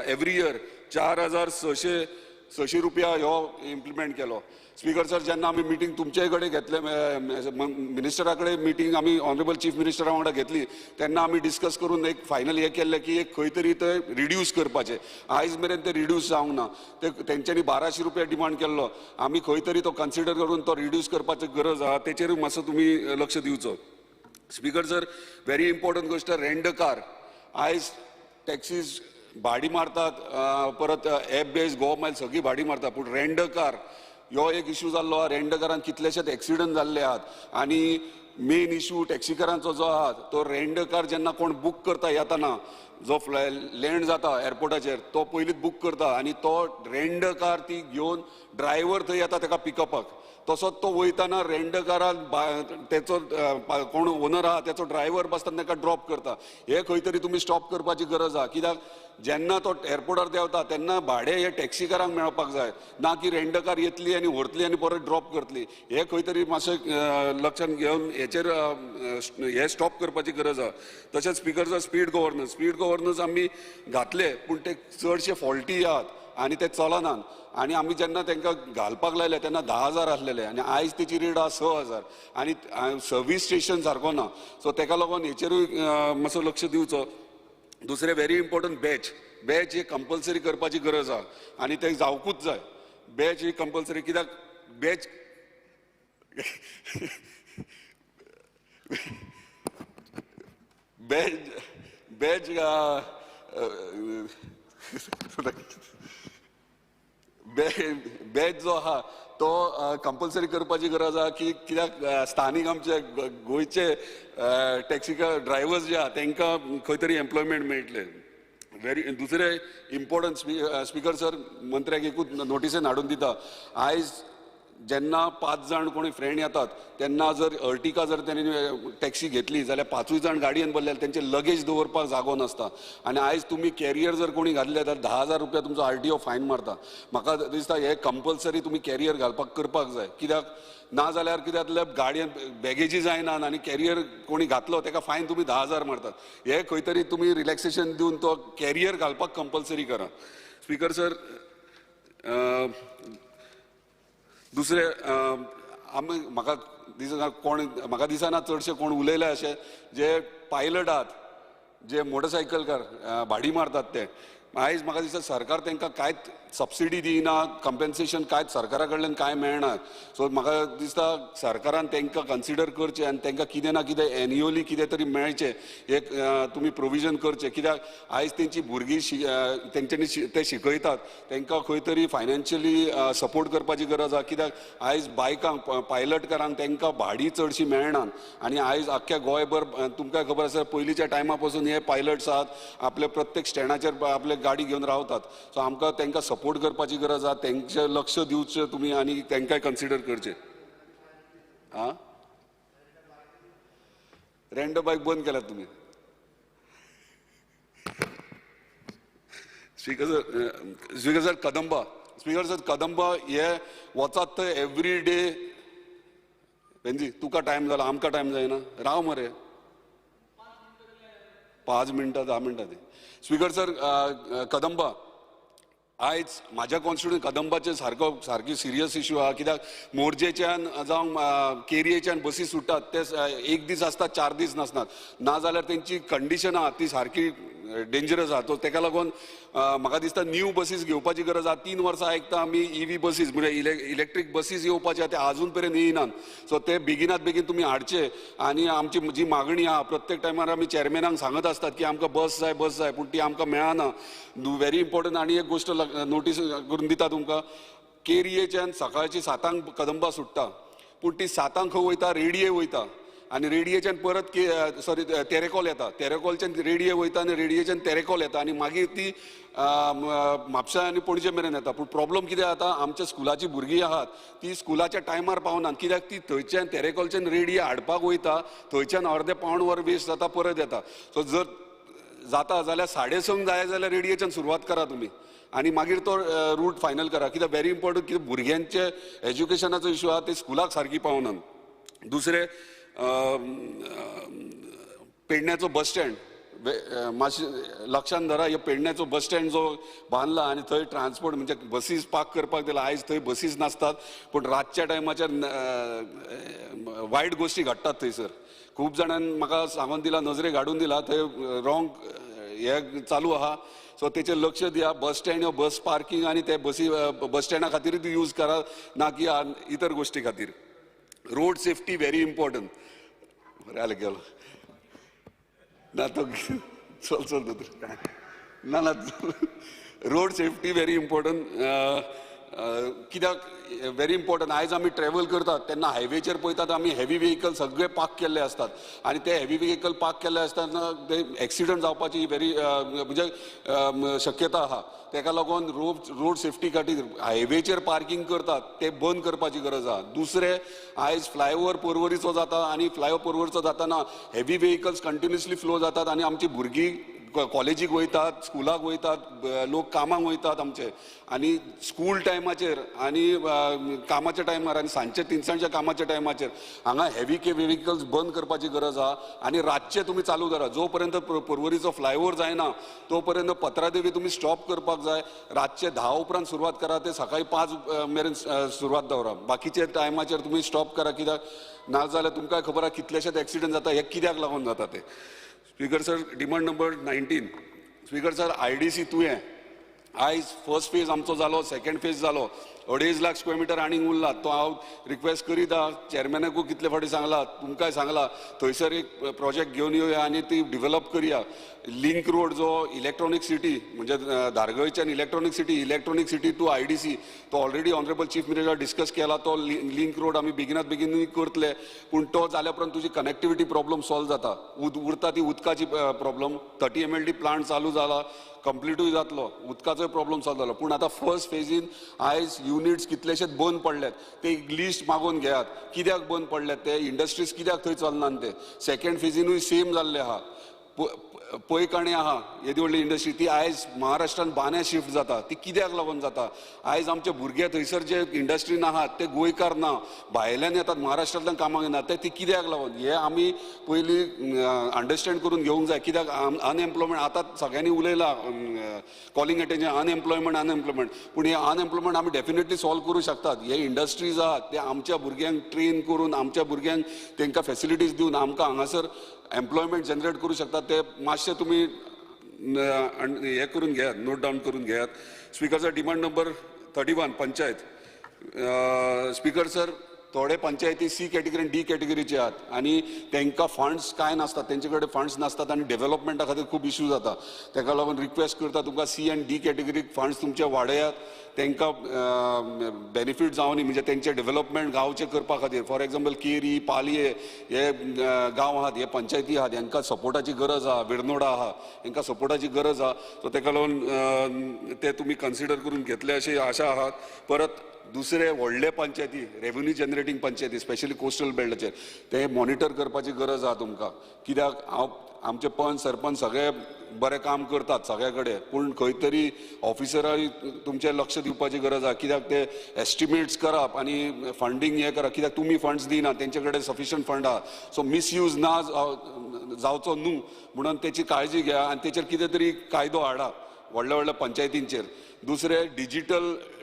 एवरी इयर 4,600 रुपया हो इम्प्लिमेंट केलो. स्पीकर सर, जेन्ना आमी मिटींग तुमचे कडेन घेतले, मिनिस्टरा कडेन मिटींग आमी ऑनरेबल चीफ मिनिस्टरा वांगडा घेतली तेन्ना आमी डिस्कस करून एक फायनल हें केल्लें की एक खंय तरी ते रिड्यूस करपाचें. आयज मेरेन ते रिड्यूस जावंक ना. ते तेंच्यांनी 1200 रुपया डिमांड केल्लो, आमी खंय तरी तो कन्सिडर करून तो रिड्यूस करपाची गरज आहा, तेचेरूय मातसो तुमी लक्ष दिवचो. स्पीकर सर, व्हेरी इम्पॉर्टंट गोश्ट, रेंट कार. आयज टॅक्सीज भाडी मारतात, परत एप बेज गोवा मायल सगळी भाडी मारतात, पूण रेंट कार ह्यो एक इशू जाल्लो आहा. रेंट कारान कितलेशेच एक्सिडंट जाल्ले आहात आनी मेन इशू टॅक्सीकारांचो जो आहा तो रेंट कार जेन्ना कोण बूक करता येताना जो लँड जाता एअरपोर्टाचेर तो पयलींच बूक करता आनी तो रेंट कार ती घेवन ड्रायव्हर थंय येता ताका पिकअपाक, तसोच तो वयताना रेंट कारान तेचो कोण ओनर आहा तेचो ड्रायव्हर बसता ताका ड्रॉप करता. हे खंय तरी तुमी स्टॉप करपाची गरज आहा, कित्याक जेन्ना तो एअरपोर्टार देंवता तेन्ना भाडें हे टॅक्सीकारांक मेळपाक जाय, ना की रेंट कार येतली आनी व्हरतली आनी परत ड्रॉप करतली. हे खंय तरी मातशें लक्षांत घेवन हेचेर हे स्टॉप करपाची गरज आसा. तशेंच speaker sir, speed governance, speed governance आमी घातले पूण ते चडशे फॉल्टी आहात आनी ते चलनात. आनी आमी जेन्ना तांकां घालपाक लायले तेन्ना 10,000 आसलेले आनी आयज तेची रेट आसा 6,000 आनी सर्वीस स्टेशन सारको ना. सो तेका लागून हेचेरूय मातसो लक्ष दिवचो. दुसरें व्हेरी इम्पॉर्टंट, बॅच, बॅच ही कंपल्सरी करपाची गरज आसा आनी ते जावकूच जाय. बॅच ही कंपल्सरी कित्याक बॅच बॅच बॅच बॅच जो आहा तो कंपल्सरी करपाची गरज आहा की कित्याक स्थानीक आमचे गोंयचे टॅक्सी ड्रायव्हर्स जे आहा तांकां खंय तरी एम्प्लॉयमेंट मेळटलें. व्हेरी दुसरें इम्पॉर्टंट, स्पीकर सर, मंत्र्याक एकूच नोटिसेन हाडून दिता, आयज जेन्ना 5 जाण कोणी फ्रेंड येतात तेन्ना जर अर्टिका जर तेणी टॅक्सी घेतली जाल्यार 5 जाण गाडयेन बसले तेंचे लगेज दवरपाक जागो नासता. आनी आयज तुमी कॅरियर जर कोणी घातले जाल्यार 10,000 रुपया तुमचो RTO fine मारता. म्हाका दिसता हे कंपल्सरी तुमी कॅरियर घालपाक करपाक जाय, कित्याक ना जाल्यार कित्याक गाडयेन बॅगेजी जायना आनी कॅरियर कोणी घातलो तेका फायन तुमी 10,000 मारतात. हे खंय तरी तुमी रिलॅक्सेशन दिवन तो कॅरियर घालपाक कंपल्सरी करा. स्पीकर सर, दुसरें आमी म्हाका दिसना कोण, म्हाका दिसना चडशे कोण उलयले अशें जे पायलट आहात, जे मोटरसायकलकार भाडी मारतात ते, आयज म्हाका दिसता सरकार तांकां कांयच सबसिडी दिना, कंपेन्सेशन कांयच सरकारा कडल्यान कांय मेळना. सो म्हाका दिसता सरकारान तांकां कन्सिडर करचें आनी तांकां कितें ना कितें एन्युअली कितें तरी मेळचें, एक तुमी प्रोविजन करचें. कित्याक आयज तेंची भुरगीं तेंच्यांनी ते शिकयतात, तांकां खंय तरी फायनान्शियली सपोर्ट करपाची गरज आसा. कित्याक आयज बायकांक, पायलटकारांक तांकां भाडी चडशी मेळना आनी आयज आख्ख्या गोंयभर तुमकां खबर आसा पयलींच्या टायमा पासून हे पायलट्स आहात आपल्या प्रत्येक स्टँडाचेर आपले गाडी घेवन रावतात. सो आमकां तांकां सपोर्ट करपाची गरज आसा, तेंचें लक्ष दिवचें तुमी आनी तांकांय कन्सिडर करचें. आं, रेंट बायक बंद केल्यात तुमी. Speaker sir, speaker sir, Kadamba, speaker sir, Kadamba हे वचात थंय एवरी डे. वेंजी तुका टायम जाला, आमकां टायम जायना, राव मरे 5 मिनटां 10 मिनटां ती. स्पीकर सर, कदंबा आयज म्हाज्या कॉन्स्टिट्युएंट कदंबाचे सारको सारकी सिरियस इश्यू आहा. कित्याक मोरजेच्यान जावं केरयेच्यान बसी सुट्टात ते एक दीस आसतात, 4 दीस नासतात, ना जाल्यार तेंची कंडिशन आहा ती सारकी डेंजरस आहा. तो तेका लागून म्हाका दिसता न्यू बसीस घेवपाची गरज आहा. 3 वर्सां आयकता आमी EV बसीस म्हणजे इलेक्ट्रीक बसीस येवपाचे ते आजून पर्यंत येयनात. सो ते बेगिनात बेगीन तुमी हाडचे. आनी आमची जी मागणी आहा प्रत्येक टायमार आमी चेअरमॅनाक सांगत आसतात की आमकां बस जाय, बस जाय, पूण ती आमकां मेळना. Very important. आनी एक गोश्ट नोटीस करून दिता तुमकां, केरयेच्यान सकाळची 7 कदंबा सुट्टा, पूण ती 7 खंय वयता, रेडिये वयता आनी रेडियेच्यान परत सॉरी तेरेकोल येता, तेरेकोलच्यान रेडिये वयता आनी रेडियेच्यान तेरेकोल येता आनी मागीर ती म्हापशा आनी पणजे मेरेन येता. पूण प्रॉब्लम कितें जाता, आमच्या स्कुलाची भुरगीं आहात ती स्कुलाच्या टायमार पावनात, कित्याक ती थंयच्यान तेरेकोलच्यान रेडिये हाडपाक वयता, थंयच्यान अर्दे पावण वर वेस्ट जाता, परत येता. सो जर जाता जाल्यार 6:30 जाय जाल्यार रेडियेच्यान सुरवात करा तुमी आनी मागीर तो रूट फायनल करा. कित्याक व्हेरी इम्पॉर्टंट, कित्याक भुरग्यांचे एज्युकेशनाचो इशू आहा, ते स्कुलाक सारकी पावनात. दुसरें पेडण्याचो बस स्टँड मातशें लक्षान धरा, हे पेडण्याचो बस स्टँड जो बांदला आनी थंय ट्रान्सपोर्ट म्हणजे बसीस पार्क करपाक दिला, आयज थंय बसीस नासतात, पूण रातच्या टायमाचेर वायट गोश्टी घडटात थंयसर. खूब जाणांनी म्हाका सांगून दिला, नजरेक हाडून दिला, थंय रॉंग हे चालू आहा. सो तेचेर लक्ष दिया. बस स्टँड बस पार्किंग आनी ते बसी बस स्टँडा खातीरूच यूज करा, ना की इतर गोश्टी खातीर. Road safety very important. बरें आलें गेलो ना तो चल चल दोतोर ना ना. रोड सेफ्टी व्हेरी इम्पॉर्टंट कित्याक व्हेरी इम्पॉर्टंट, आयज आमी ट्रॅवल करतात तेन्ना हायवेचेर पळयतात आमी हेवी व्हेकल सगळे पार्क केल्ले आसतात आनी ते हेवी व्हेकल पार्क केल्ले आसतना ते एक्सिडंट जावपाची व्हेरी म्हणजे शक्यता आहा. तेका लागून रोड सेफ्टी खातीर हायवेचेर पार्किंग करतात ते बंद करपाची गरज आहा. दुसरें, आयज फ्लायओवर पर्वरीचो जाता आनी फ्लायओवर पर्वरीचो जाताना हेवी व्हेकल्स कंटिन्युअसली फ्लो जातात आनी आमची भुरगीं कॉलेजीक वयतात, स्कुलाक वयतात, लोक कामाक वयतात आमचे, आनी स्कूल टायमाचेर आनी कामाच्या टायमार आनी सांजचे तिनसांजच्या कामाच्या टायमाचेर हांगा हेवी व्हेकल्स बंद करपाची गरज आहा. आनी रातचे तुमी चालू करा, जो पर्यंत पर्वरीचो फ्लायओवर जायना तो पर्यंत पत्रादेवी तुमी स्टॉप करपाक जाय. रातचे 10 उपरांत सुरवात करा, ते सकाळी 5 मेरेन सुरवात दवरा, बाकीचे टायमाचेर तुमी स्टॉप करा. कित्याक ना जाल्यार तुमकां खबर आहा कितलेशेच एक्सिडंट जाता, हे कित्याक लागून जाता ते. Speaker sir, demand number 19. Speaker sir, IDC तुयें आयज फर्स्ट फेज आमचो जालो, सेकंड फेज जालो, 2.5 लाख स्क्वेअर मिटर आनीक उरला. तो हांव रिक्वेस्ट करीत आहा चेअरमॅनाकूय कितले फावटी सांगला, तुमकांय सांगला, थंयसर एक प्रोजेक्ट घेवन येवया आनी ती डिवेलप करया. लिंक रोड जो इलेक्ट्रॉनीक सिटी म्हणजे धारगळच्यान electronic city, electronic city to IDC, तो already honourable chief minister discuss केला. तो लिंक रोड आमी बेगिनात बेगीनूय करतले, पूण तो जाल्या उपरांत तुजी कनेक्टिविटी प्रॉब्लम सॉल्व जाता. उरता ती उदकाची प्रॉब्लम. 30 MLD plant चालू जाला, कंप्लिटूय जातलो, उदकाचोय प्रॉब्लम सॉल्व जालो. पूण आतां फर्स्ट फेजीन आयज युनिट्स कितलेशेच बंद पडल्यात, ते लिस्ट मागोवन घेयात कित्याक बंद पडल्यात ते, इंडस्ट्रीज कित्याक थंय चलनात ते. सेकंड फेजीनूय सेम जाल्लें आहा. पयकाणे आहा येदी व्हडली इंडस्ट्री, ती आयज महाराष्ट्रान बान्या शिफ्ट जाता, ती कित्याक लागून जाता? आयज आमचे भुरगे थंयसर जे इंडस्ट्रीन आहात ते गोंयकार ना, भायल्यान येतात, महाराष्ट्रांतल्यान कामाक येना, ते ती कित्याक लागून? हे आमी पयलीं अंडरस्टँड करून घेवंक जाय. कित्याक अनएम्प्लॉयमेंट आतां सगळ्यांनी उलयला, कॉलिंग अटेन्शन अनएम्प्लॉयमेंट अनएम्प्लॉयमेंट, पूण हे अनएम्प्लॉयमेंट आमी डेफिनेटली सॉल्व करूं शकतात. हे इंडस्ट्रीज आहात ते आमच्या भुरग्यांक ट्रेन करून, आमच्या भुरग्यांक तांकां फेसिलिटीज दिवन आमकां हांगासर एम्प्लॉयमेंट जनरेट करूं शकतात. ते मातशें तुमी हें करून घेयात, नोट डावन करून घेयात. Speaker sir, demand number 31 panchayat. Speaker sir, थोडे पंचायती सी कॅटेगरी आनी डी कॅटेगरीचे आहात आनी तांकां फंड्स कांय नासतात, तेंचे कडेन फंड्स नासतात आनी डेव्हलपमेंटा खातीर खूब इश्यू जाता. ताका लागून रिक्वेस्ट करता तुमकां सी आनी डी कॅटेगरीक फंड्स तुमचे वाडयात, तांकां बेनिफीट जावनी, म्हणजे तेंचे डेव्हलपमेंट गांवचे करपा खातीर. फॉर एग्जाम्पल केरी, पालये हे गांव आहात, हे पंचायती आहात, हांकां सपोर्टाची गरज आहा. विर्नोडा आहा, हांकां सपोर्टाची गरज आहा. सो ताका लागून ते तुमी कन्सिडर करून घेतले अशी आशा आहात. परत दुसरे व्हडले पंचायती, रेव्हेन्यू जनरेटींग पंचायती, स्पेशली कोस्टल बेल्टाचेर ते मॉनिटर करपाची गरज आहा तुमकां. कित्याक हांव आमचे पंच सरपंच सगळे बरें काम करतात सगळे कडेन, पूण खंय तरी ऑफिसराय तुमचें लक्ष दिवपाची गरज आहा. कित्याक ते एस्टिमेट्स करप आनी फंडींग हें करप, कित्याक तुमी फंड्स दिना, तेंचे कडेन सफिशियंट फंड आहा. सो मिसयूज ना जावचो न्हू म्हणून तेची काळजी घ्या आनी तेचेर कितें तरी कायदो हाडा व्हडल्या व्हडल्या पंचायतींचेर. दुसरें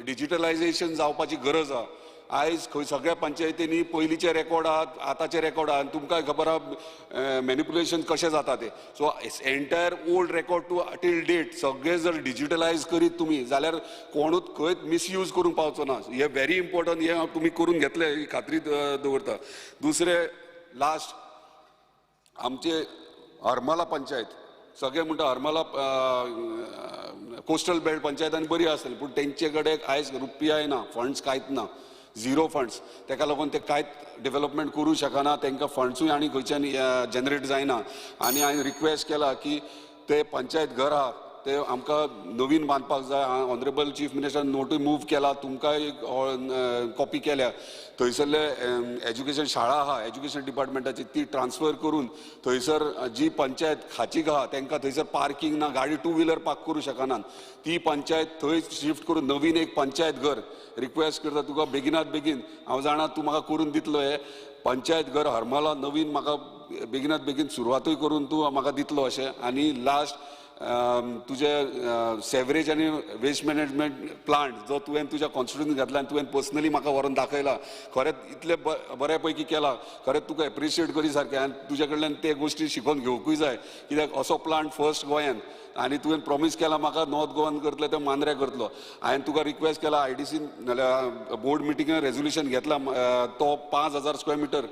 डिजिटलायजेशन जावपाची गरज आहा. आयज खंय सगळ्या पंचायतींनी पयलींचे रेकॉर्ड आहात, आतांचे रेकॉर्ड आहात, आनी तुमकां खबर आहा मॅनिपुलेशन कशें जाता तें. So entire old record to till date सगळें जर डिजिटलायज करीत तुमी जाल्यार कोणूच खंयच मिसयूज करूंक पावचो ना. हें व्हेरी इम्पॉर्टंट, हें तुमी करून घेतलें ही खात्री दवरता. दुसरें लास्ट आमचे हरमला पंचायत, सगळे म्हणटा हरमला कोस्टल बेल्ट पंचायत आनी बरी आसतली, पूण तेंचे कडेन आयज रुपयाय ना, फंड्स कांयच ना, झिरो फंड्स. ताका लागून ते कांयच डेव्हलपमेंट करूं शकना, तांकां फंड्सूय आनी खंयच्यान जनरेट जायना. आनी हांवें रिक्वेस्ट केला की ते पंचायत घर आहा ते आमकां नवीन बांदपाक जाय. ऑनरेबल चीफ मिनिस्टरान नोटूय मूव केला, तुमकांय कॉपी केल्या. थंयसरले एज्युकेशन शाळा आहा एज्युकेशन डिपार्टमेंटाची, ती ट्रान्सफर करून थंयसर जी पंचायत खाचीक आहा तांकां थंयसर पार्कींग ना, गाडी टू व्हिलर पार्क करूं शकनात, ती पंचायत थंय शिफ्ट करून नवीन एक पंचायत घर रिक्वेस्ट करता तुका बेगिनात बेगीन. हांव जाणा तूं म्हाका करून दितलो हें पंचायत घर हरमला नवीन, म्हाका बेगिनात बेगीन सुरवातूय करून तूं म्हाका दितलो अशें. आनी लास्ट तुजे सेवरेज आनी वेस्ट मॅनेजमेंट प्लांट जो तुवें तुज्या कॉन्स्टिट्युएन्सीन घातला आनी तुवें पर्सनली म्हाका व्हरून दाखयला, खरेंच इतलें बऱ्या पैकी केला, खरेंच तुका एप्रिशिएट करी सारकें. आनी तुज्या कडल्यान ते गोश्टी शिकोवन घेवंकूय जाय, कित्याक असो प्लांट फर्स्ट गोंयान आनी तुवें प्रॉमीस केला म्हाका नॉर्थ गोवान करतले ते मांद्र्या करतलो. हांवें तुका रिक्वेस्ट केला, आयडीसीन नाल्यार बोर्ड मिटिंगान रेजोल्युशन घेतला, तो 5000 स्क्वेअर मिटर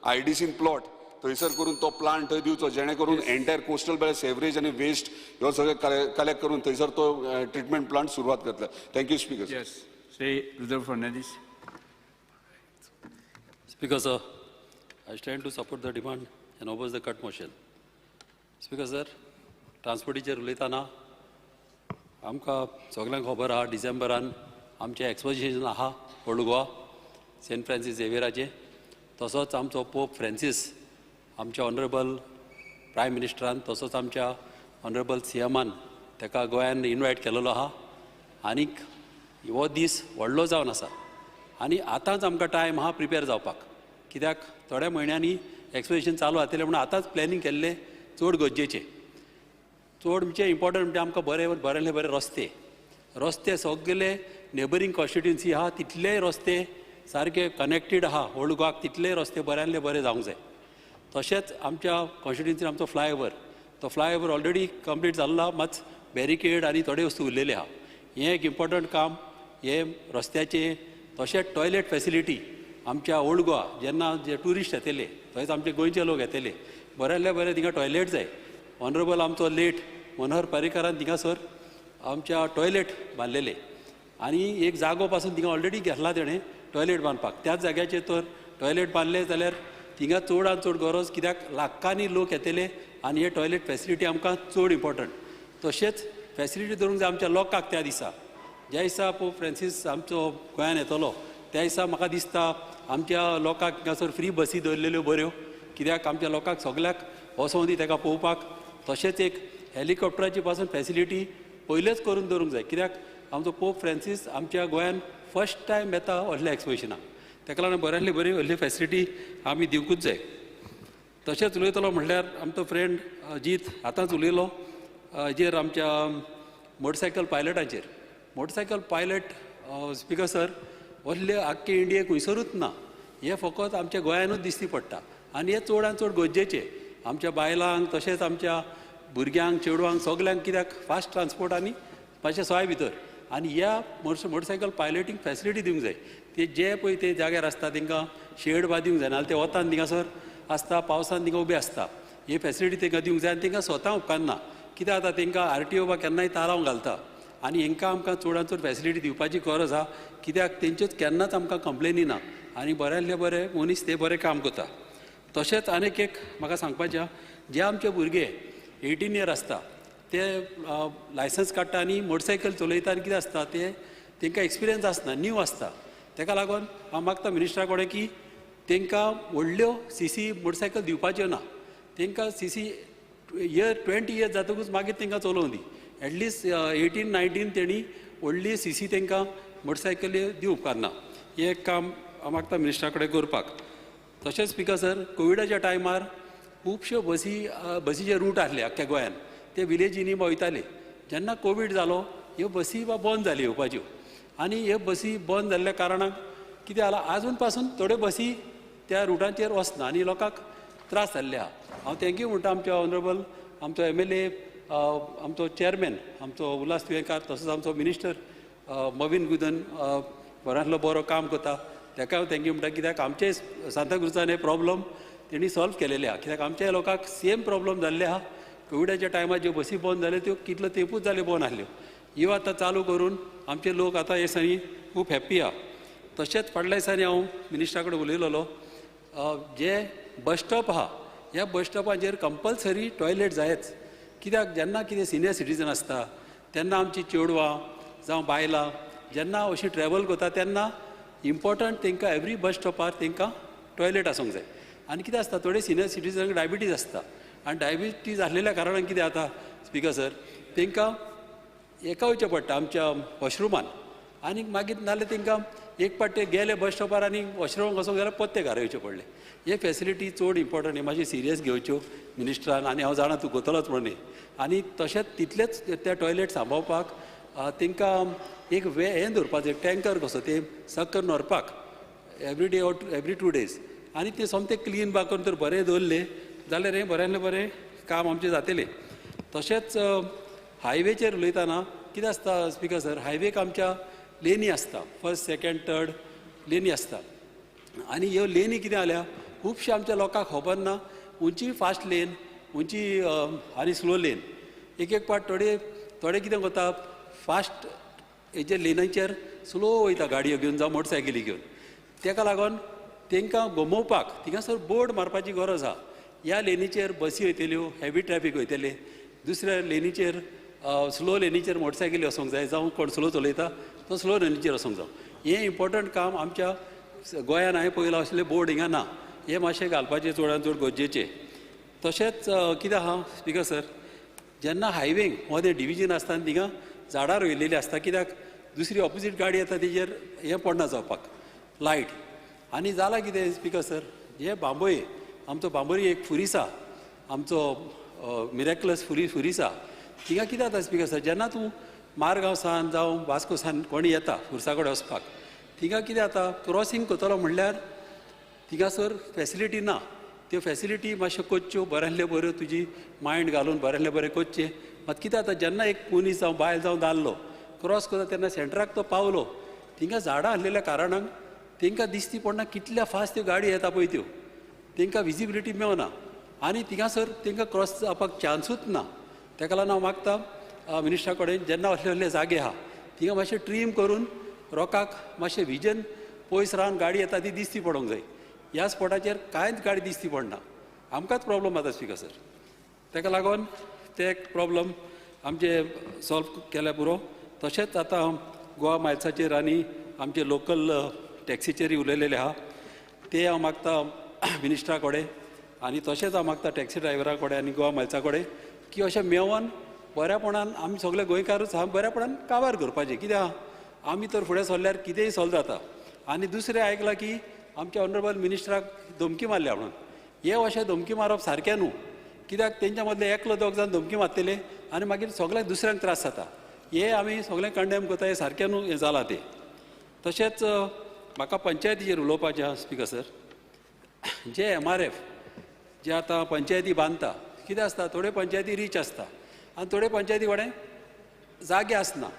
आयडीसीन प्लॉट थंयसर करून तो प्लांट थंय दिवचो, जेणे करून एंटायर कोस्टल बेल्ट सेवरेज आनी वेस्ट ह्यो सगळें कलेक्ट करून थंयसर तो ट्रिटमेंट प्लांट सुरवात करतले. Thank you speaker. Yes, Shri Rudra Fernandes. Speaker sir, I stand to support the demand and oppose the cut motion. Speaker sir, ट्रान्सपोर्टीचेर उलयतना आमकां सगल्यांक खबर आहा, डिसेंबरान आमचें एक्सपोजिशन आहा ओल्ड गोवा सेंट फ्रांसीस झेवियराचें. तसोच आमचो पोप फ्रांसीस आमच्या ऑनरेबल प्रायम मिनिस्टरान, तसोच आमच्या ऑनरेबल सी एमान ताका गोंयान इनवायट केलेलो आहा आनीक हो दीस व्हडलो जावन आसा आनी आतांच आमकां टायम आहा प्रिपेर जावपाक, कित्याक थोड्या म्हयन्यांनी एक्सपोजिशन चालू जातलें म्हणून आतांच प्लॅनिंग केल्लें चड गरजेचें. चड म्हणजे इम्पॉर्टंट म्हणजे आमकां बरे बरेले बरे रस्ते रस्ते सगळे नेबरींग कॉन्स्टिट्युन्सी आहा तितलेय रस्ते सारके कनेक्टेड आहा ओल्ड गोवाक, तितलेय रस्ते बऱ्यांतले बरे जावंक जाय. तशेंच आमच्या कॉन्स्टिट्युन्सीन आमचो फ्लायओवर, तो फ्लायओवर ऑलरेडी कंप्लीट जाल्लो, मात बॅरिकेड आनी थोडे वस्तू उरलेले आहा. हें एक इम्पॉर्टंट काम हें रस्त्याचें. तशेंच टॉयलेट फॅसिलिटी आमच्या ओल्ड गोवा जेन्ना जे ट्युरिस्ट येतले तशेंच आमचे गोंयचे लोक येतले बऱ्यांतले बरें थिंगा टॉयलेट जाय. ऑनरेबल आमचो लेट मनोहर पर्रीकारान थिंगासर आमच्या टॉयलेट बांदलेले आनी एक जागो पासून थिंगा ऑलरेडी घेतला तेणें टॉयलेट बांदपाक. त्याच जाग्याचेर तर टॉयलेट बांदले जाल्यार थिंगा चडान चड गरज, कित्याक लाखांनी लोक येतले आनी हे टॉयलेट फॅसिलिटी आमकां चड इम्पॉर्टंट. तशेंच फॅसिलिटी धरूंक जाय आमच्या लोकांक. त्या दिसा ज्या दिसा पोप फ्रांसीस आमचो गोंयान येतलो त्या दिसा म्हाका दिसता आमच्या लोकांक थिंगासर फ्री बसी दवरलेल्यो बऱ्यो, कित्याक आमच्या लोकांक सगल्याक वचों दी ताका पळोवपाक. तशेंच एक हेलिकॉप्टराची पासून फॅसिलिटी पयलेच करून दवरूंक जाय, कित्याक आमचो पोप फ्रांसीस आमच्या गोंयान फर्स्ट टायम येता असल्या एक्सपोजिशनाक, ताका लागून बऱ्यांतली बरी असली फॅसिलिटी आमी दिवंकूच जाय. तशेंच उलयतलो म्हणल्यार आमचो फ्रेंड जीत आतांच उलयलो हेजेर आमच्या मोटरसायकल पायलटाचेर. मोटरसायकल पायलट स्पिकर सर असले आख्खे इंडियेक खंयसरूच ना, हें फकत आमच्या गोंयानूच दिसती पडटा आनी हें चडान चड गरजेचें आमच्या बायलांक तशेंच आमच्या भुरग्यांक चेडवांक सगल्यांक, कित्याक फास्ट ट्रान्सपोर्ट आनी मातशें सोय भितर आनी ह्या मोटरसायकल पायलटींक फॅसिलिटी दिवंक जाय. ते जे पळय ते जाग्यार आसता तांकां शेड बा दिवंक जाय, नाजाल्यार ते वतान थिंगासर आसता, पावसान थिंगा उबे आसता. ही फॅसिलिटी तांकां दिवंक जाय आनी तांकां स्वता उपकारना, कित्याक आतां तांकां आर टी ओ बा केन्नाय तारांव घालता आनी हांकां आमकां चडान चड फॅसिलिटी दिवपाची गरज आहा, कित्याक तेंच्योच केन्नाच आमकां कंप्लेनी ना आनी बऱ्यांतले बरे मनीस ते बरें काम करता. तशेंच आनीक एक म्हाका सांगपाचें आहा, जे आमचे भुरगे 18 इयर आसता ते लायसन्स काडटा आनी मोटरसायकल चलयता आनी कितें आसता ते तांकां एक्सपिरियन्स आसना, न्यू आसता. ताका लागून हांव मागता मिनिस्टरा कडेन की तांकां व्हडल्यो सीसी मोटरसायकल दिवपाच्यो ना, तांकां सीसी इयर 20 इयर्स जातकूच मागीर तांकां चलोवं दी. एटलिस्ट 18 19 तेणी व्हडली सीसी तांकां मोटरसायकली दिवंक उपकारना. हें एक काम हांव मागता मिनिस्टरा कडेन करपाक. तशेंच स्पिकर सर कोविडाच्या टायमार खुबश्यो बसी बसीचे रूट आसले आख्ख्या गोंयान, ते विलेजींनी वयताले. जेन्ना कोवीड जालो ह्यो बसी बा बंद जाल्यो येवपाच्यो आनी ह्यो बसी बंद जाल्ल्या कारणान कितें जालां आजून पासून थोड्यो बसी त्या रुटांचेर वचना आनी लोकांक त्रास जाल्ले आहा. हांव thank you म्हणटा आमच्या ऑनरेबल आमचो एम एल ए, आमचो चेअरमॅन आमचो उल्हास तुयेंकार, तसोच आमचो मिनिस्टर मॉवीन गुदिन्हो बऱ्यांतलो बरो काम करता, ताका हांव thank you म्हणटा, कित्याक आमचे सांताक्रुजान हे प्रॉब्लम तेणी सॉल्व केलेले आहा. कित्याक आमच्या लोकांक सेम प्रॉब्लम जाल्ले आहा. कोविडाच्या टायमार ज्यो बसी बंद जाल्यो त्यो कितलो तेंपूच जाले बंद आसल्यो, ह्यो आतां चालू करून आमचे लोक आतां हे दिसांनी खूब हॅप्पी आहा. तशेंच फाटल्या दिसांनी हांव मिनिस्टरा कडेन उलयलेलो, जे बस स्टॉप आहा ह्या बस स्टॉपाचेर कंपल्सरी टॉयलेट जायच, कित्याक जेन्ना कितें सिनियर सिटीजन आसता तेन्ना आमची चेडवां जावं बायलां जेन्ना अशी ट्रॅवल करता तेन्ना इम्पॉर्टंट तांकां एवरी बस स्टॉपार तांकां टॉयलेट आसूंक जाय. आनी कितें आसता थोडे सिनियर सिटीजनांक डायबिटीज आसता आनी डायबिटीज आसलेल्या कारणान कितें जाता स्पिकर सर तांकां एका वयचें पडटा आमच्या वॉशरुमान आनी मागीर नाजाल्यार तांकां एक पाट ते गेले बस स्टॉपार आनी वॉशरुमाक वचोंक जाल्यार परते घरा येवचें पडलें. हे फॅसिलिटी चड इम्पॉर्टंट, हे मातशी सिरियस घेवच्यो मिनिस्टरान आनी हांव जाणा तूं करतलोच म्हणून. आनी तशेंच तितलेंच त्या टॉयलेट सांबाळपाक तांकां एक वे हें दवरपाचें टँकर कसो ते सक करून व्हरपाक every day or every 2 days आनी ते सोमतें क्लीन बा करून तर बरें दवरलें जाल्यार हें बऱ्यांतलें बरें काम आमचें जातलें. तशेंच हायवेचेर उलयतना कितें आसता स्पिकर सर, हायवेक आमच्या लेनी आसता, फर्स्ट सेकेंड थर्ड लेनी आसता आनी ह्यो लेनी कितें जाल्या खुबश्या आमच्या लोकांक खबर ना उंची फास्ट लेन उंची आनी स्लो लेन. एक एक पाट थोडे थोडे कितें करता फास्ट हेजे लेनीचेर स्लो वयता गाडयो घेवन जावं मोटरसायकली घेवन, ताका लागून तांकां गमोवपाक थिंगासर बोर्ड मारपाची गरज आहा. ह्या लेनीचेर बसी वयतल्यो, हेवी ट्रॅफीक वयतले, दुसऱ्या लेनीचेर स्लो लेनीचेर मोटरसायकली वचोंक जाय, जावं कोण स्लो चलयता तो स्लो लेनीचेर वचोंक जावं. हें इम्पॉर्टंट काम आमच्या गोंयान हांवें पळयलां असले बोर्ड हिंगा ना, हें मातशें घालपाचें चडान चड गरजेचें. तशेंच कितें आहा स्पिकर सर, जेन्ना हायवेक मदें डिविजन आसता आनी थिंगा झाडां रोयलेलीं आसता, कित्याक दुसरी ऑपोजीट गाडी येता तेजेर हें पडना जावपाक लायट. आनी जालां कितें स्पीकर सर, हे बांबोळे आमचो बांबोळी एक फुरीस आहा, आमचो मिरेकलस फुरीस आहा, थिंगा कितें जाता स्पीकर सर, जेन्ना तूं मारगांव सान जावं वास्को सान कोणी येता फुरसा कडेन वचपाक, थिंगा कितें जाता क्रॉसींग करतलो म्हणल्यार थिंगासर फेसिलिटी ना. त्यो फेसिलिटी मातश्यो करच्यो बऱ्यांतल्यो बऱ्यो, तुजी मायंड घालून बऱ्यांतलें बरें करचें. मात कितें जाता जेन्ना एक मनीस जावं बायल जावं दादलो क्रॉस करता तेन्ना सेंटराक तो पावलो, थिंगा झाडां आसलेल्या कारणान तांकां दिसती पडना कितल्या फास्ट त्यो गाडी येता पळय त्यो, तांकां विजिबिलिटी मेवना आनी थिंगासर तांकां क्रॉस जावपाक चान्सूच ना. ताका लागून हांव मागता मिनिस्टरा कडेन जेन्ना असले असले जागे आहा थिंगा मातशें ट्रीम करून रोकाक मातशें विजन पयस रावन गाडी येता ती दिसती पडोंक जाय. ह्या स्पॉटाचेर कांयच गाडी दिसती पडना, आमकांच प्रॉब्लम जाता स्पीकर सर. ताका लागून ते एक प्रॉब्लम आमचे सॉल्व केल्या पुरो. तशेंच आतां गोवा मायल्साचेर आनी आमचे लोकल टॅक्सीचेरय उलयलेले आहा, ते हांव मागता मिनिस्टरा कडेन आनी तशेंच हांव मागता टॅक्सी ड्रायव्हरा कडेन आनी गोवा मायल्सा कडेन की अशें मेवन बऱ्यापणान आमी सगळे गोंयकारूच आहा, बऱ्यापणान काबार करपाचें. कित्याक आमी तर फुडें सरल्यार कितेंय सॉल्व जाता. आनी दुसरें आयकलां की आमच्या ऑनरेबल मिनिस्टराक धमकी मारल्या म्हणून, हे अशें धमकी मारप सारकें न्हू, कित्याक तेंच्या मदले एकलो दोग जाण धमकी मारतले आनी मागीर सगळ्यांक दुसऱ्यांक त्रास जाता. हे आमी सगळें कंडेम करता, हें सारकें न्हू हें जालां तें. तशेंच म्हाका पंचायतीचेर उलोवपाचें आसा स्पीकर सर. जे MRF जे आतां पंचायती बांदता, कितें आसता थोड्यो पंचायती रीच आसता आनी थोड्यो पंचायती कडेन जागे आसना,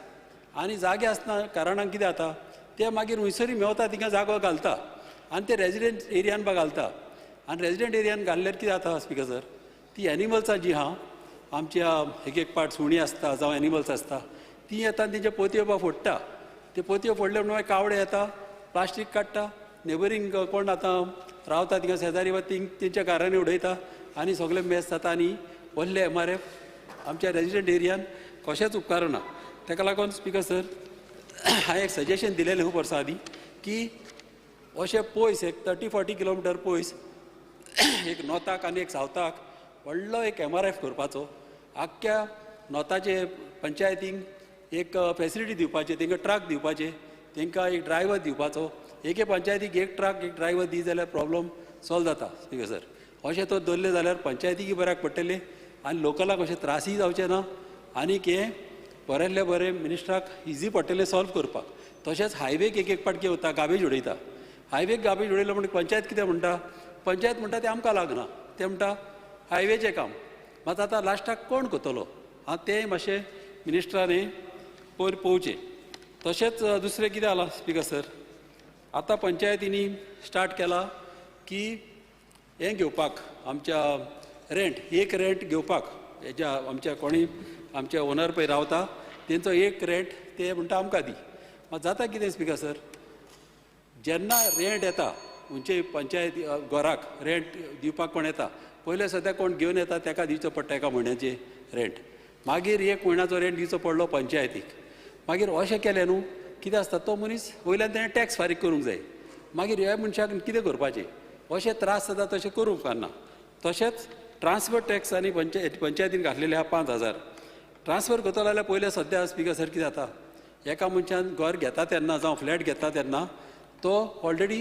आनी जागे आसना कारणान कितें जाता ते मागीर हुंयसरी मेवता थिंगा जागो घालता आनी ते रेजिडेंट एरियान बा घालता. आनी रेजिडेंट एरियान घाल्ल्यार कितें जाता स्पीकर सर, ती एनिमल्सां जीं आहा आमच्या एक एक पाट सुणी आसता जावं एनिमल्स आसता ती येता आनी तेंच्यो पोतयो बा फोडटा. त्यो पोतयो फोडल्यो म्हणून मागीर कावडे येता, प्लास्टीक काडटा, नेबरींग कोण आतां रावता थिंगा शेजारी वा तेंच्या घरांनी उडयता आनी सगळें मेस जाता आनी व्हडले MRF आमच्या रेजिडेंट एरियान कशेंच उपकारना. ताका लागून स्पीकर सर हांवें एक सजेशन दिलेलें खूब वर्सां आदीं की अशें पयस एक 30-40 किलोमिटर पयस एक नॉर्थाक आनी एक सावथाक व्हडलो एक MRF करपाचो, आख्ख्या नॉर्थाचे पंचायतींक एक फेसिलिटी दिवपाची, तांकां ट्रक दिवपाचे, तांकां एक ड्रायव्हर दिवपाचो. एके पंचायतीक एक ट्रक एक ड्रायव्हर दी जाल्यार प्रॉब्लम सॉल्व जाता स्पीकर सर. अशें तो दवरलें जाल्यार पंचायतीकय बऱ्याक पडटलें आनी लोकलाक अशें त्रासूय जावचें ना आनीक हें बऱ्यांतलें बरें मिनिस्टराक इजी पडटलें सॉल्व करपाक. तशेंच हायवेक एक एक पाट कितें वता गार्बेज उडयता, हायवेक गार्बेज उडयलो म्हणून पंचायत कितें म्हणटा, पंचायत म्हणटा तें आमकां लागना, तें म्हणटा हायवेचें काम. मात आतां लास्टाक कोण करतलो आं तें मातशें मिनिस्टरान पयर पळोवचें. तशेंच दुसरें कितें जालां स्पीकर सर, आतां पंचायतींनी स्टार्ट केलां की हें घेवपाक आमच्या रेंट, एक रेंट घेवपाक हेज्या आमच्या कोणी आमच्या ओनर पळय रावता तेंचो एक रेंट ते म्हणटा आमकां दी. मात जाता कितें स्पीकर सर, जेन्ना रेंट येता खंयचे पंचायत घराक रेंट दिवपाक कोण येता, पयलें सद्या कोण घेवन येता ताका दिवचो पडटा एका म्हयन्याचें रेंट, मागीर एक म्हयन्याचो रेंट दिवचो पडलो पंचायतीक. मागीर अशें केलें न्हू कितें आसता तो मनीस वयल्यान तेणें टॅक्स फारीक करूंक जाय, मागीर ह्या मनशाक कितें करपाचें, अशें त्रास जाता तशें करूंक उपकारना. तशेंच ट्रान्सफर टॅक्स आनी पंचायतीन घातलेले आहा 5,000 ट्रान्सफर करतलो जाल्यार पयलें सद्या स्पीकर सर कितें जाता, एका मनशान घर घेता तेन्ना जावं फ्लॅट घेता तेन्ना तो ऑलरेडी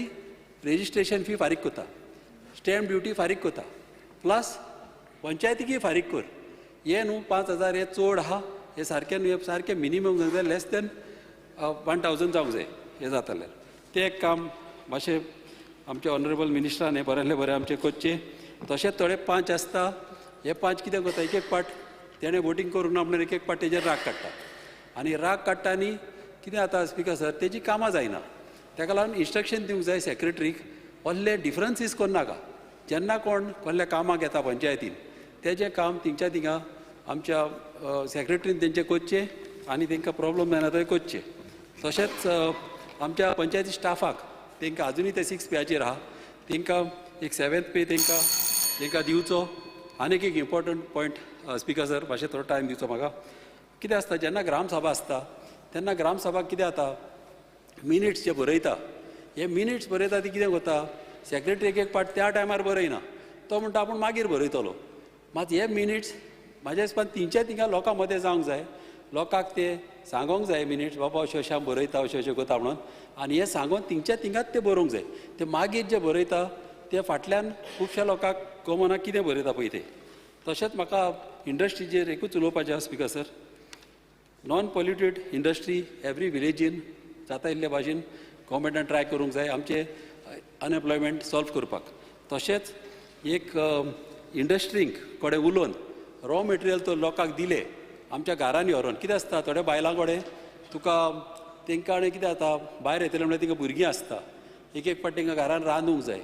रेजिस्ट्रेशन फी फारीक करता, स्टॅम्प ड्युटी फारीक करता, प्लस पंचायतीकय फारीक कर. हें न्हू 5,000 हें चड आहा, हें सारकें न्हू, हें सारकें मिनिमम जावंक जाय, लेस देन 1,000 जावंक जाय हें जाता जाल्यार. तें एक काम मातशें आमच्या ऑनरेबल मिनिस्टरान हें बऱ्यांतलें बरें आमचें करचें. तशेंच थोडे पांच आसता, हे पांच कितें करता एक एक पाट तेणें वोटींग करूंक ना म्हणून एक एक पाट तेजेर राग काडटा आनी राग काडटा आनी कितें जाता स्पीकर सर तेजी कामां जायना. ताका लागून इन्स्ट्रक्शन दिवंक जाय सेक्रेटरीक व्हडले डिफरन्सीस करनाका, जेन्ना कोण कसल्या कामाक येता पंचायतीन तेजें काम थिंगच्या थिंगा आमच्या सेक्रेटरीन तेंचें करचें आनी तांकां प्रॉब्लम जायना थंय करचें. तशेंच आमच्या पंचायती स्टाफाक तांकां आजुनूय ते 6 पेयाचेर आहा, तांकां एक 7th पे तांकां दिवचो. आनीक एक इम्पॉर्टंट पॉयंट स्पीकर सर, मातशें थोडो टायम दिवचो म्हाका. कितें आसता जेन्ना ग्रामसभा आसता तेन्ना ग्रामसभा कितें जाता मिनिट्स जे बरयता, हे मिनिट्स बरयता ती कितें करता सेक्रेटरी एक एक पाट त्या टायमार बरयना, तो म्हणटा आपूण मागीर बरयतलो. मात हे मिनिट्स म्हाज्या हिसपान तिंच्या तिंगा लोकां मदें जावंक जाय, लोकांक ते सांगोंक जाय मिनिट्स बाबा अशें अशें आमी बरयता, अशें अशें करता म्हणून, आनी हें सांगोन तिंच्या तिंगाच ते बरोवंक जाय. ते मागीर जे बरयता ते फाटल्यान खुबश्या लोकांक कमना कितें बरयता पळय ते. तशेंच म्हाका इंडस्ट्रीचेर एकूच उलोवपाचें आसा speaker sir, non polluted industry every विलेजीन जाता इल्ले भाशेन गव्हर्मेंटान ट्राय करूंक जाय आमचें अनएम्प्लॉयमेंट सॉल्व करपाक. तशेंच एक इंडस्ट्रींक कडेन उलोवन रॉ मटेरियल तो लोकांक दिले आमच्या घरांनी व्हरोन, कितें आसता थोड्या बायलां कडेन तुका तेंकां आनी कितें जाता भायर येतलें म्हणल्यार तेंकां भुरगीं आसता, एक एक फावट तेंकां घरान रांदूंक जाय,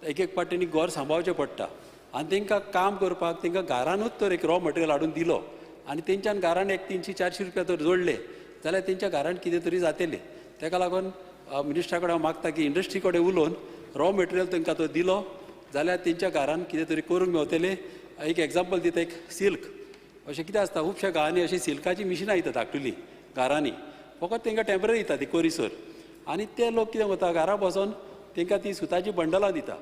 एक एक फावट तेणी घर सांबाळचें पडटा आनी तेंकां काम करपाक तेंकां घरानूच तर एक रॉ मटेरियल हाडून दिलो आनी तेंच्यान घरान एक 300-400 रुपया तर जोडले जाल्यार तेंच्या घरान कितें तरी जातलें. तेका लागून मिनिस्टरा कडेन हांव मागता की इंडस्ट्री कडेन उलोवन रॉ मटेरियल तेंकां तो दिलो जाल्यार तेंच्या घरान कितें तरी करूंक मेवतलें. एक एग्जाम्पल दिता, एक सिल्क अशें कितें आसता खुबश्या गांवांनी अशीं सिल्काचीं मिशिनां दिता धाकटुलीं घरांनी, फकत तेंकां टेंपररी दिता ती कोरीसर, आनी ते लोक कितें करता घरा बसोन तेंकां ती सुताचीं बंडलां दिता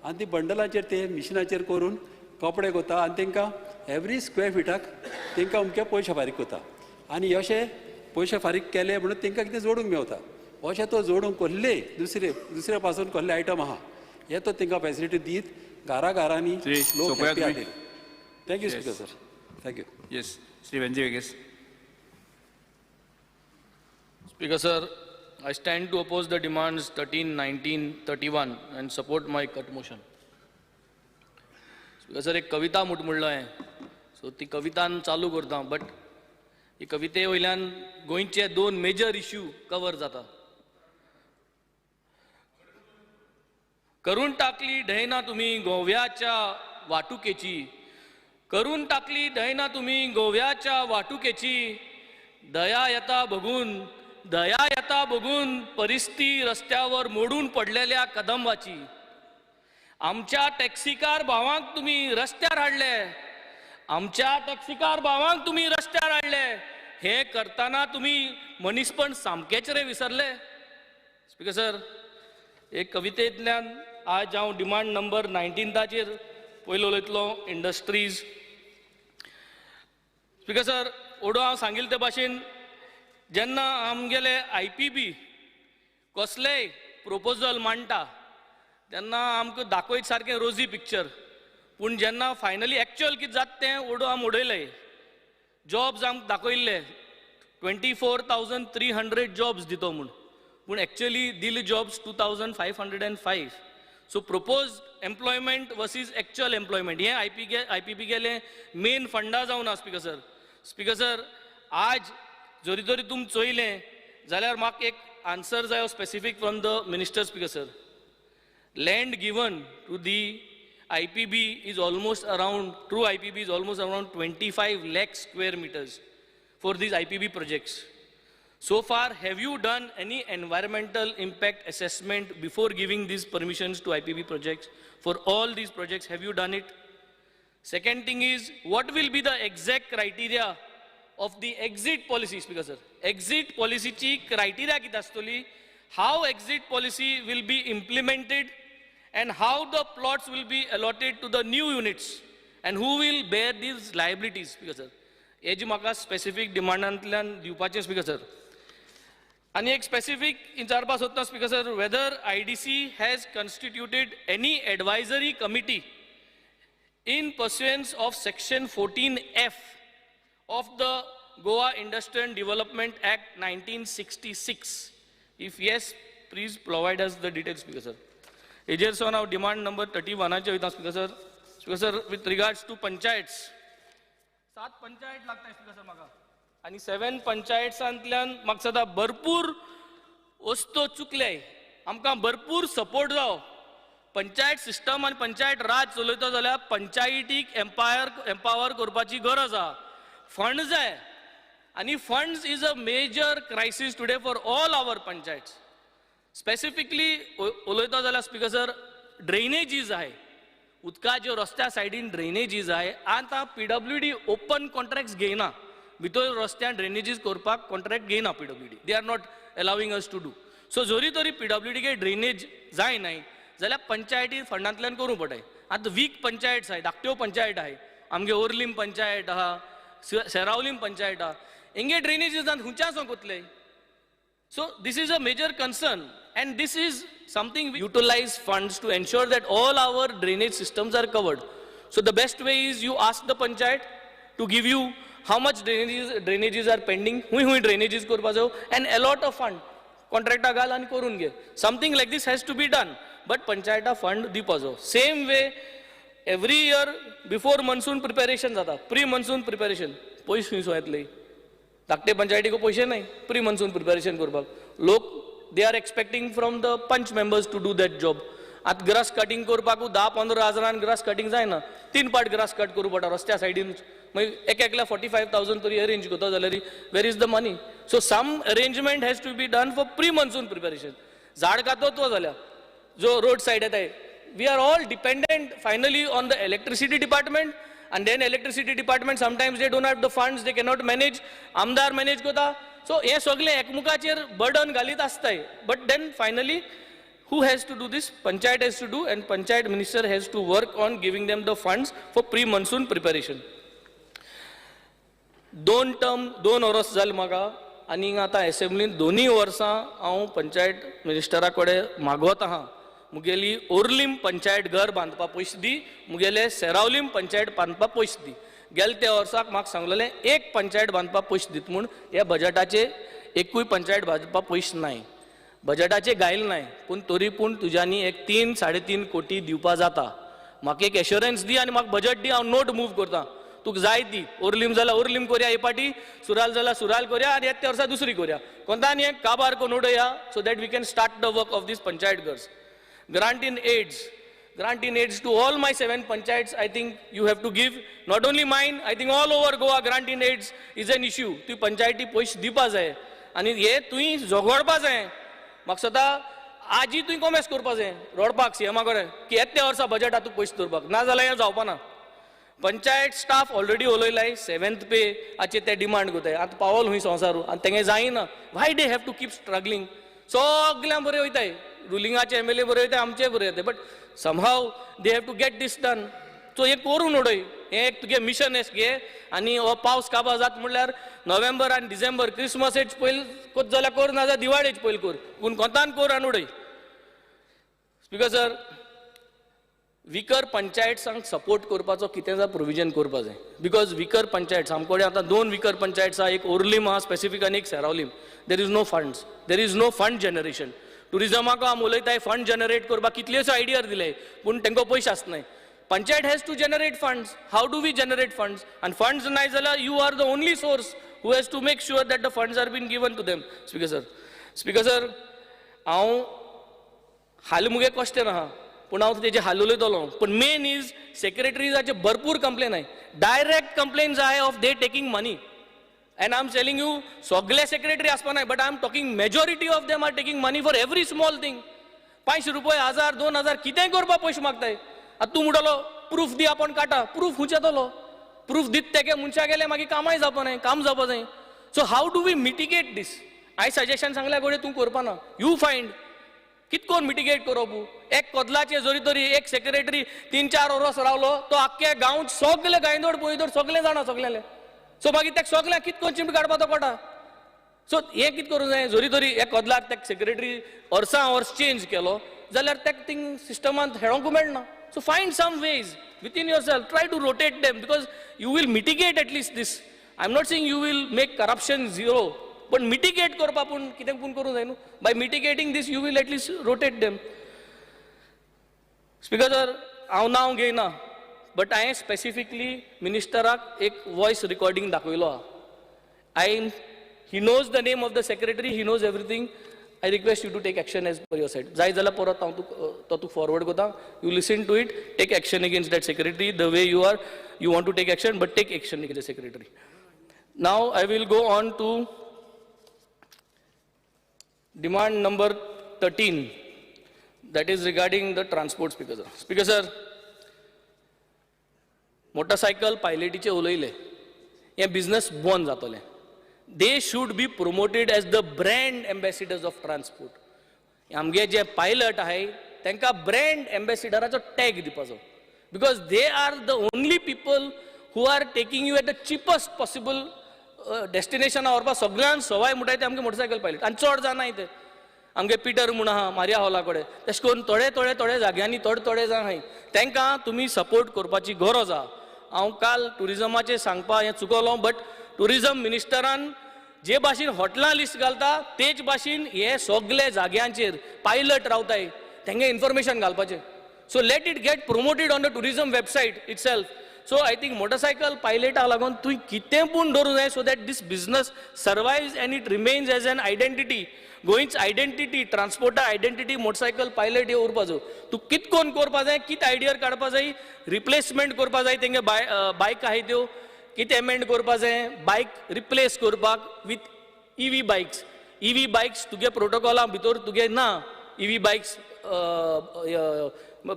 आनी ती बंडलाचेर ते मिशिनाचेर करून कपडे करता आनी तेंकां एवरी स्क्वेर फिटाक तेंकां अमके पयशे फारीक करता आनी अशे पयशे फारीक केले म्हणून तेंकां कितें जोडूंक मेवता. अशें तो जोडूंक कसले दुसरे दुसरे पासून कसले आयटम आहा हे तो तेंकां फेसिलिटी दीत घरा घरांनी लोक हॅपी जातले. Thank you speaker sir. Thank you. Yes, Shri Venzy Viegas. Speaker sir, I stand to oppose the demands 13, 19, 31 and support my cut motion. Speaker sir, एक कविता म्हणलो हांवें, सो ती कवितान चालू करता, बट he कविते वयल्यान गोंयचे दोन मेजर इश्यू कवर जाता. करून टाकली ढयना तुमी गोव्याच्या वाटुकेची, करून टाकली ढयना तुमी गोव्याच्या वाटुकेची, दया येता बघून, दया येता बघून परिस्थिती रस्त्यावर मोडून पडलेल्या कदंबाची. आमच्या टॅक्सीकार भावांक तुमी रस्त्यार हाडले, आमच्या टॅक्सीकार भावांक तुमी रस्त्यार हाडले, हे करताना तुमी मनीसपण सामकेच रे विसरले. स्पीकर सर, एक कवितेंतल्यान आज हांव डिमांड नंबर 19ताचेर पयलो उलयतलो, इंडस्ट्रीज. स्पीकर सर, ओडो हांव सांगिल्ले ते भाशेन जेन्ना आमगेले IPB कसलेय प्रोपोजल मांडटा तेन्ना आमकां दाखयत सारकें रोजी पिक्चर, पूण जेन्ना फायनली एक्चुअल कितें जाता तें ओडो आमी उडयलें. जॉब्स आमकां दाखयल्ले 24,300 जॉब्स दितो म्हूण, पूण एक्चुअली दिले jobs 2,505. So propose employment versus actual employment हें IPB गेलें मेन फंडा जावन आसा. स्पीकर सर, स्पीकर सर, आज जरी तरी तुमी चोयलें जाल्यार म्हाका एक आन्सर जायो specific from the minister. Speaker sir, land given to the IPB is almost around, true IPB is almost around 25 lakh square meters for these IPB projects. So far, have you done any environmental impact assessment before giving these permissions to IPB projects? For all these projects, have you done it? Second thing is, what will be the exact criteria of the exit policy, Speaker sir? Exit policy chi criteria कितें आसतली, how exit policy will be implemented and how the plots will be allotted to the new units and who will bear these liabilities, Speaker sir. हेजी म्हाका specific डिमांडांतल्यान दिवपाचें speaker sir. आनी एक specific विचारपा सोदता speaker sir, whether IDC has constituted any advisory committee in pursuance of section 14F of the Goa Industrial Development Act 1966. If yes, please provide us the details, Speaker sir. हेजेर सावन हांव demand number 31 वयता speaker sir. Speaker sir, with regards to panchayats, 7 panchayat लागता speaker sir म्हाका, आनी 7 पंचायत्सांतल्यान म्हाका सदां भरपूर वस्तू चुकले, आमकां भरपूर सपोर्ट जावो. पंचायत सिस्टम आनी पंचायत राज चलयतो जाल्यार पंचायतीक एम्पावर करपाची गरज आहा. फंड जाय आनी funds is a major crisis today for all our panchayats. Specifically उलयता जाल्यार स्पीकर सर, ड्रेनेजीज आहाय, उदकाच्यो रस्त्या सायडीन ड्रेनेजीज आहाय. आतां PWD open contracts घेयना, भितर रस्त्यान ड्रेनेजीज करपाक कॉन्ट्रॅक्ट घेयना PWD, they are not allowing us to do so. जरी तरी PWD drainage जायनाय जाल्यार पंचायती फंडांतल्यान करूंक पडटाय. आतां वीक पंचायत आहाय, धाकट्यो पंचायत आहाय, आमगे ओर्लीम पंचायत आहा, सेरावलीम पंचायत आहा, हेंगे ड्रेनेजीसान खंयच्या सावन कोतले? So this is a major concern and this is something we utilize funds to ensure that all our drainage systems are covered. So the best way is you ask the panchayat to give you how much drainages are pending, हुंय हुंय drainages करपा जायो and allot a fund. Contractor घाल आनी करून घे. Something like this has to be done, but पंचायता fund दिवपा जायो. Same way every year before monsoon preparation जाता, pre monsoon preparation, पयस खंय येतले? धाकटे पंचायतीक पयशे नाही प्री मॉन्सून प्रिपेरेशन करपाक. लोक they are expecting from the panch members to do that job. आतां ग्रास कटिंग करपाकू 10-15 हजारान ग्रास कटिंग जायना, 3 पार्ट ग्रास कट करूं पडटा रस्त्या सायडीन. मागीर एक एकल्या 45,000 तरी अरेंज करता जाल्यार where is the money? So some arrangement has to be done for pre monsoon preparation. झाड कातत्व जाल्या जो रोड सायड येता, we are all dependent finally on the electricity department. And then electricity department sometimes they don't have the funds, they cannot manage, आमदार manage करता. So हे सगळे एकमुखाचेर burden घालीत आसताय. But then finally who has to do this? Panchayat has to do, and panchayat minister has to work on giving them the funds for pre monsoon preparation. 2 term 2 वर्स जालें म्हाका आनी आतां एसेंब्लीन 2 वर्सां हांव पंचायत मिनिस्टरा कडेन मागवत आहा, मुगेली ओर्लीम पंचायत घर बांदपा पयशे दी, मुगेले सेरावलीम पंचायत बांदपा पयशे दी. गेले त्या वर्साक म्हाका सांगलेलें एक पंचायत बांदपा पयशे दित म्हूण, ह्या बजटाचे एकूय पंचायत बांदपा पयशे नाय, बजटाचे गायल नाय, पूण तरी पूण तुज्यांनी एक 3-3.5 कोटी दिवपा जाता. म्हाका एक एश्योरन्स दी आनी म्हाका बजट दी, हांव नोट मूव करता. तुका जाय ती ओर्लीम जाल्यार ओर्लीम कोरया, हे पाटी सुराल जाल्यार सुराल कोरया, आनी येता त्या वर्सा दुसरी कोरया. कोणता आनी एक काबार कोन्न उडया, so that we can start the work of these panchayat ghars. Grant in aids, grant in aids to all my 7 panchayats, I think you have to give, not only mine, I think all over Goa grant in aids is an issue. तुवें पंचायती पयशे दिवपा जाय आनी हे तुवें झगडपा जाय. म्हाका सदां आजी तुवें कोमेस करपा जाय रडपाक सीएमा कडेन की येता त्या वर्सा बजट तुका पयशे दवरपाक, ना जाल्यार हें जावपा ना. पंचायत स्टाफ ऑलरेडी उलयलाय 7th पे आचे ते डिमांड करताय. आतां पावल हुंय संवसारू आनी तेंगे जायना. Why they have to keep struggling? सगळ्यां बरें वयताय, रुलिंगाचे एम एल ए बरे वयताय, आमचे बरे वयताय, but somehow they have to get this done. So हें करून उडय, हें एक तुगे मिशन एस घे. आनी हो पावस काबार जाता म्हणल्यार नोव्हेंबर आनी डिसेंबर क्रिसमसेच पयलीं कोत जाल्यार कर, ना जाल्यार दिवाळेच पयलीं कर, पूण कोंतान कर आनी उडय. स्पीकर सर, विकर पंचायत्सांक सपोर्ट करपाचो कितें जाय प्रोविजन करपा जाय, because विकर पंचायत्स आमचे कडेन आतां 2 विकर पंचायत्स आहा, एक ओर्लीम आहा स्पेसिफीक आनी एक Seraulim. There is no funds, there is no fund generation. टुरिजमाक आमी उलयताय फंड जनरेट करपाक कितल्योश्यो आयडिया दिले, पूण तांकां पयशे आसनाय. Panchayat has to generate funds. How do we generate funds? आनी फंड्स नाय जाल्यार you are the only source who has to make sure that the funds are been given to them. Speaker sir, speaker sir, हांव हालीं मुगे question आहा, पूण हांव तेजे हाल उलयतलो. पूण मेन is सेक्रेटरीजाचे भरपूर कंप्लेन आहाय, डायरेक्ट कंप्लेन्स आहाय of they taking money. And I am telling you सगळे सेक्रेटरी आसपा नाय, but I am talking majority of them are taking money for every small thing. 500 रुपये, 1000, 2000 कितेंय करपाक पयशे मागताय. आतां तूं म्हणटलो प्रूफ दी, आपूण काडटा, प्रूफ खंयचे येतलो? प्रूफ दित तेगे मनशा गेले मागीर कामाय जावपा नाय, काम जावपा जाय. So how do we mitigate this? हांवें सजेशन सांगल्या घडये तूं करपा ना, you find कित कोण मिटिगेट करप. एक कोदलाचे जरी तरी एक सेक्रेटरी 3-4 वर्स रावलो तो आख्खे गांव सगळे गांयदोड पोयदोड सगळे जाणा सगळ्यांले. सो मागीर तेका सगळ्यांक कित कोण चिमट काडपा तो कोटा. सो हें कित करूंक जाय, जरी तरी एक कोदलाक तेका सेक्रेटरी वर्सां वर्स चेंज केलो जाल्यार तेका थिंग सिस्टमांत हेळोंकू मेळना. So find some ways within yourself, try to rotate them, because you will mitigate at least this. I am not saying you will make corruption zero, पण मिटिगेट करपा पूण कितें पूण करूंक जाय न्हू. By mitigating this you will at least rotate them. Speaker sir, हांव नांव घेयना, बट हांवें स्पेसिफिकली मिनिस्टराक एक वॉयस रिकॉर्डिंग दाखयलो आहा. I he knows the name of the secretary, he knows everything. I request you to take action as per your side. जाय जाल्यार परत हांव तुका तो तुका फॉरवर्ड करता, you listen to it, take action against that secretary the way you are, you want to take action, but take action against the secretary. Now I will go on to demand number 13, that is regarding the transport. Speaker sir, speaker sir, motorcycle पायलटीचे उलयले, हे business बंद जातले. They should be promoted as the brand ambassadors of transport. आमगे जे pilot आहाय तांकां brand एम्बेसिडराचो tag दिवपाचो, because they are the only people who are taking you at the cheapest possible डेस्टिनेशना व्हरपाक सगळ्यान सवाय म्हणटाय ते आमगे मोटरसायकल पायलट. आनी चड जाणाय ते आमगे पिटर म्हूण आहा मारिया हॉला कडेन, तशें करून थोडे थोडे थोडे जाग्यांनी थोडे थोडे जाण आहाय, तांकां तुमी सपोर्ट करपाची गरज आहा. हांव काल ट्युरिजमाचेर सांगपा हें चुकलो, बट ट्युरिजम मिनिस्टरान जे भाशेन हॉटेलां लिस्ट घालता तेच भाशेन हे सगळे जाग्यांचेर पायलट रावताय तेंगे इन्फॉर्मेशन घालपाचें. So let it get promoted on the tourism website itself. So I think motorcycle पायलटाक लागून तुवें कितें पूण दवरूंक जाय so that this business survives and it remains as an identity. गोंयच आयडेंटिटी, ट्रान्सपोर्टा आयडेंटिटी मोटरसायकल पायलट हे उरपा जाय. तूं कित कोन करपा जाय, कित आयडिया काडपा जाय, रिप्लेसमेंट करपा जाय तेंगे बायक आहाय त्यो कितें एमेंड करपा जाय, बायक रिप्लेस करपाक with EV bikes. EV bikes तुगे प्रोटोकॉला भितर तुगे ना EV bikes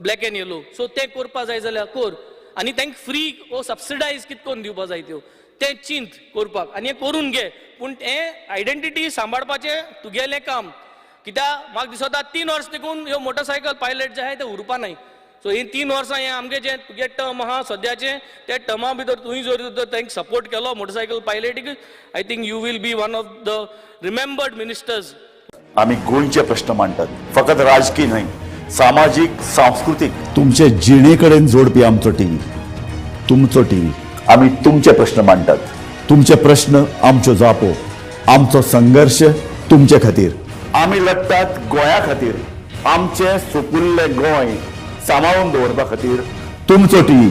black and yellow. So तें करपा जाय जाल्यार कर आनी तांकां फ्री वो सबसिडायज कित करून दिवपा जाय त्यो तें चिंत करपाक आनी हें करून घे. पूण तें आयडेंटिटी सांबाळपाचें तुगेलें काम, कित्याक म्हाका दिसता 3 वर्स देखून ह्यो मोटरसायकल पायलट जे आहाय ते उरपा नाय. सो ही 3 वर्सां हें आमगें जें तुगे टर्म आहा सद्याचें त्या टर्मा भितर तुवें जर तांकां सपोर्ट केलो motorcycle पायलटीक, I think you will be one of the remembered ministers. आमी गोंयचे प्रश्न मांडटात, फकत राजकीय न्हय, सामाजीक, सांस्कृतीक, तुमचे जिणे कडेन जोडपी आमचो टीव्ही, तुमचो टीव्ही. आमी तुमचे प्रश्न मांडटात, तुमचे प्रश्न आमच्यो जापो, आमचो संघर्श तुमचे खातीर. आमी लढटात गोंया खातीर, आमचें सुपुल्लें गोंय सांबाळून दवरपा खातीर. तुमचो टीव्ही,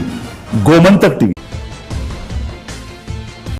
गोमंतक टीव्ही.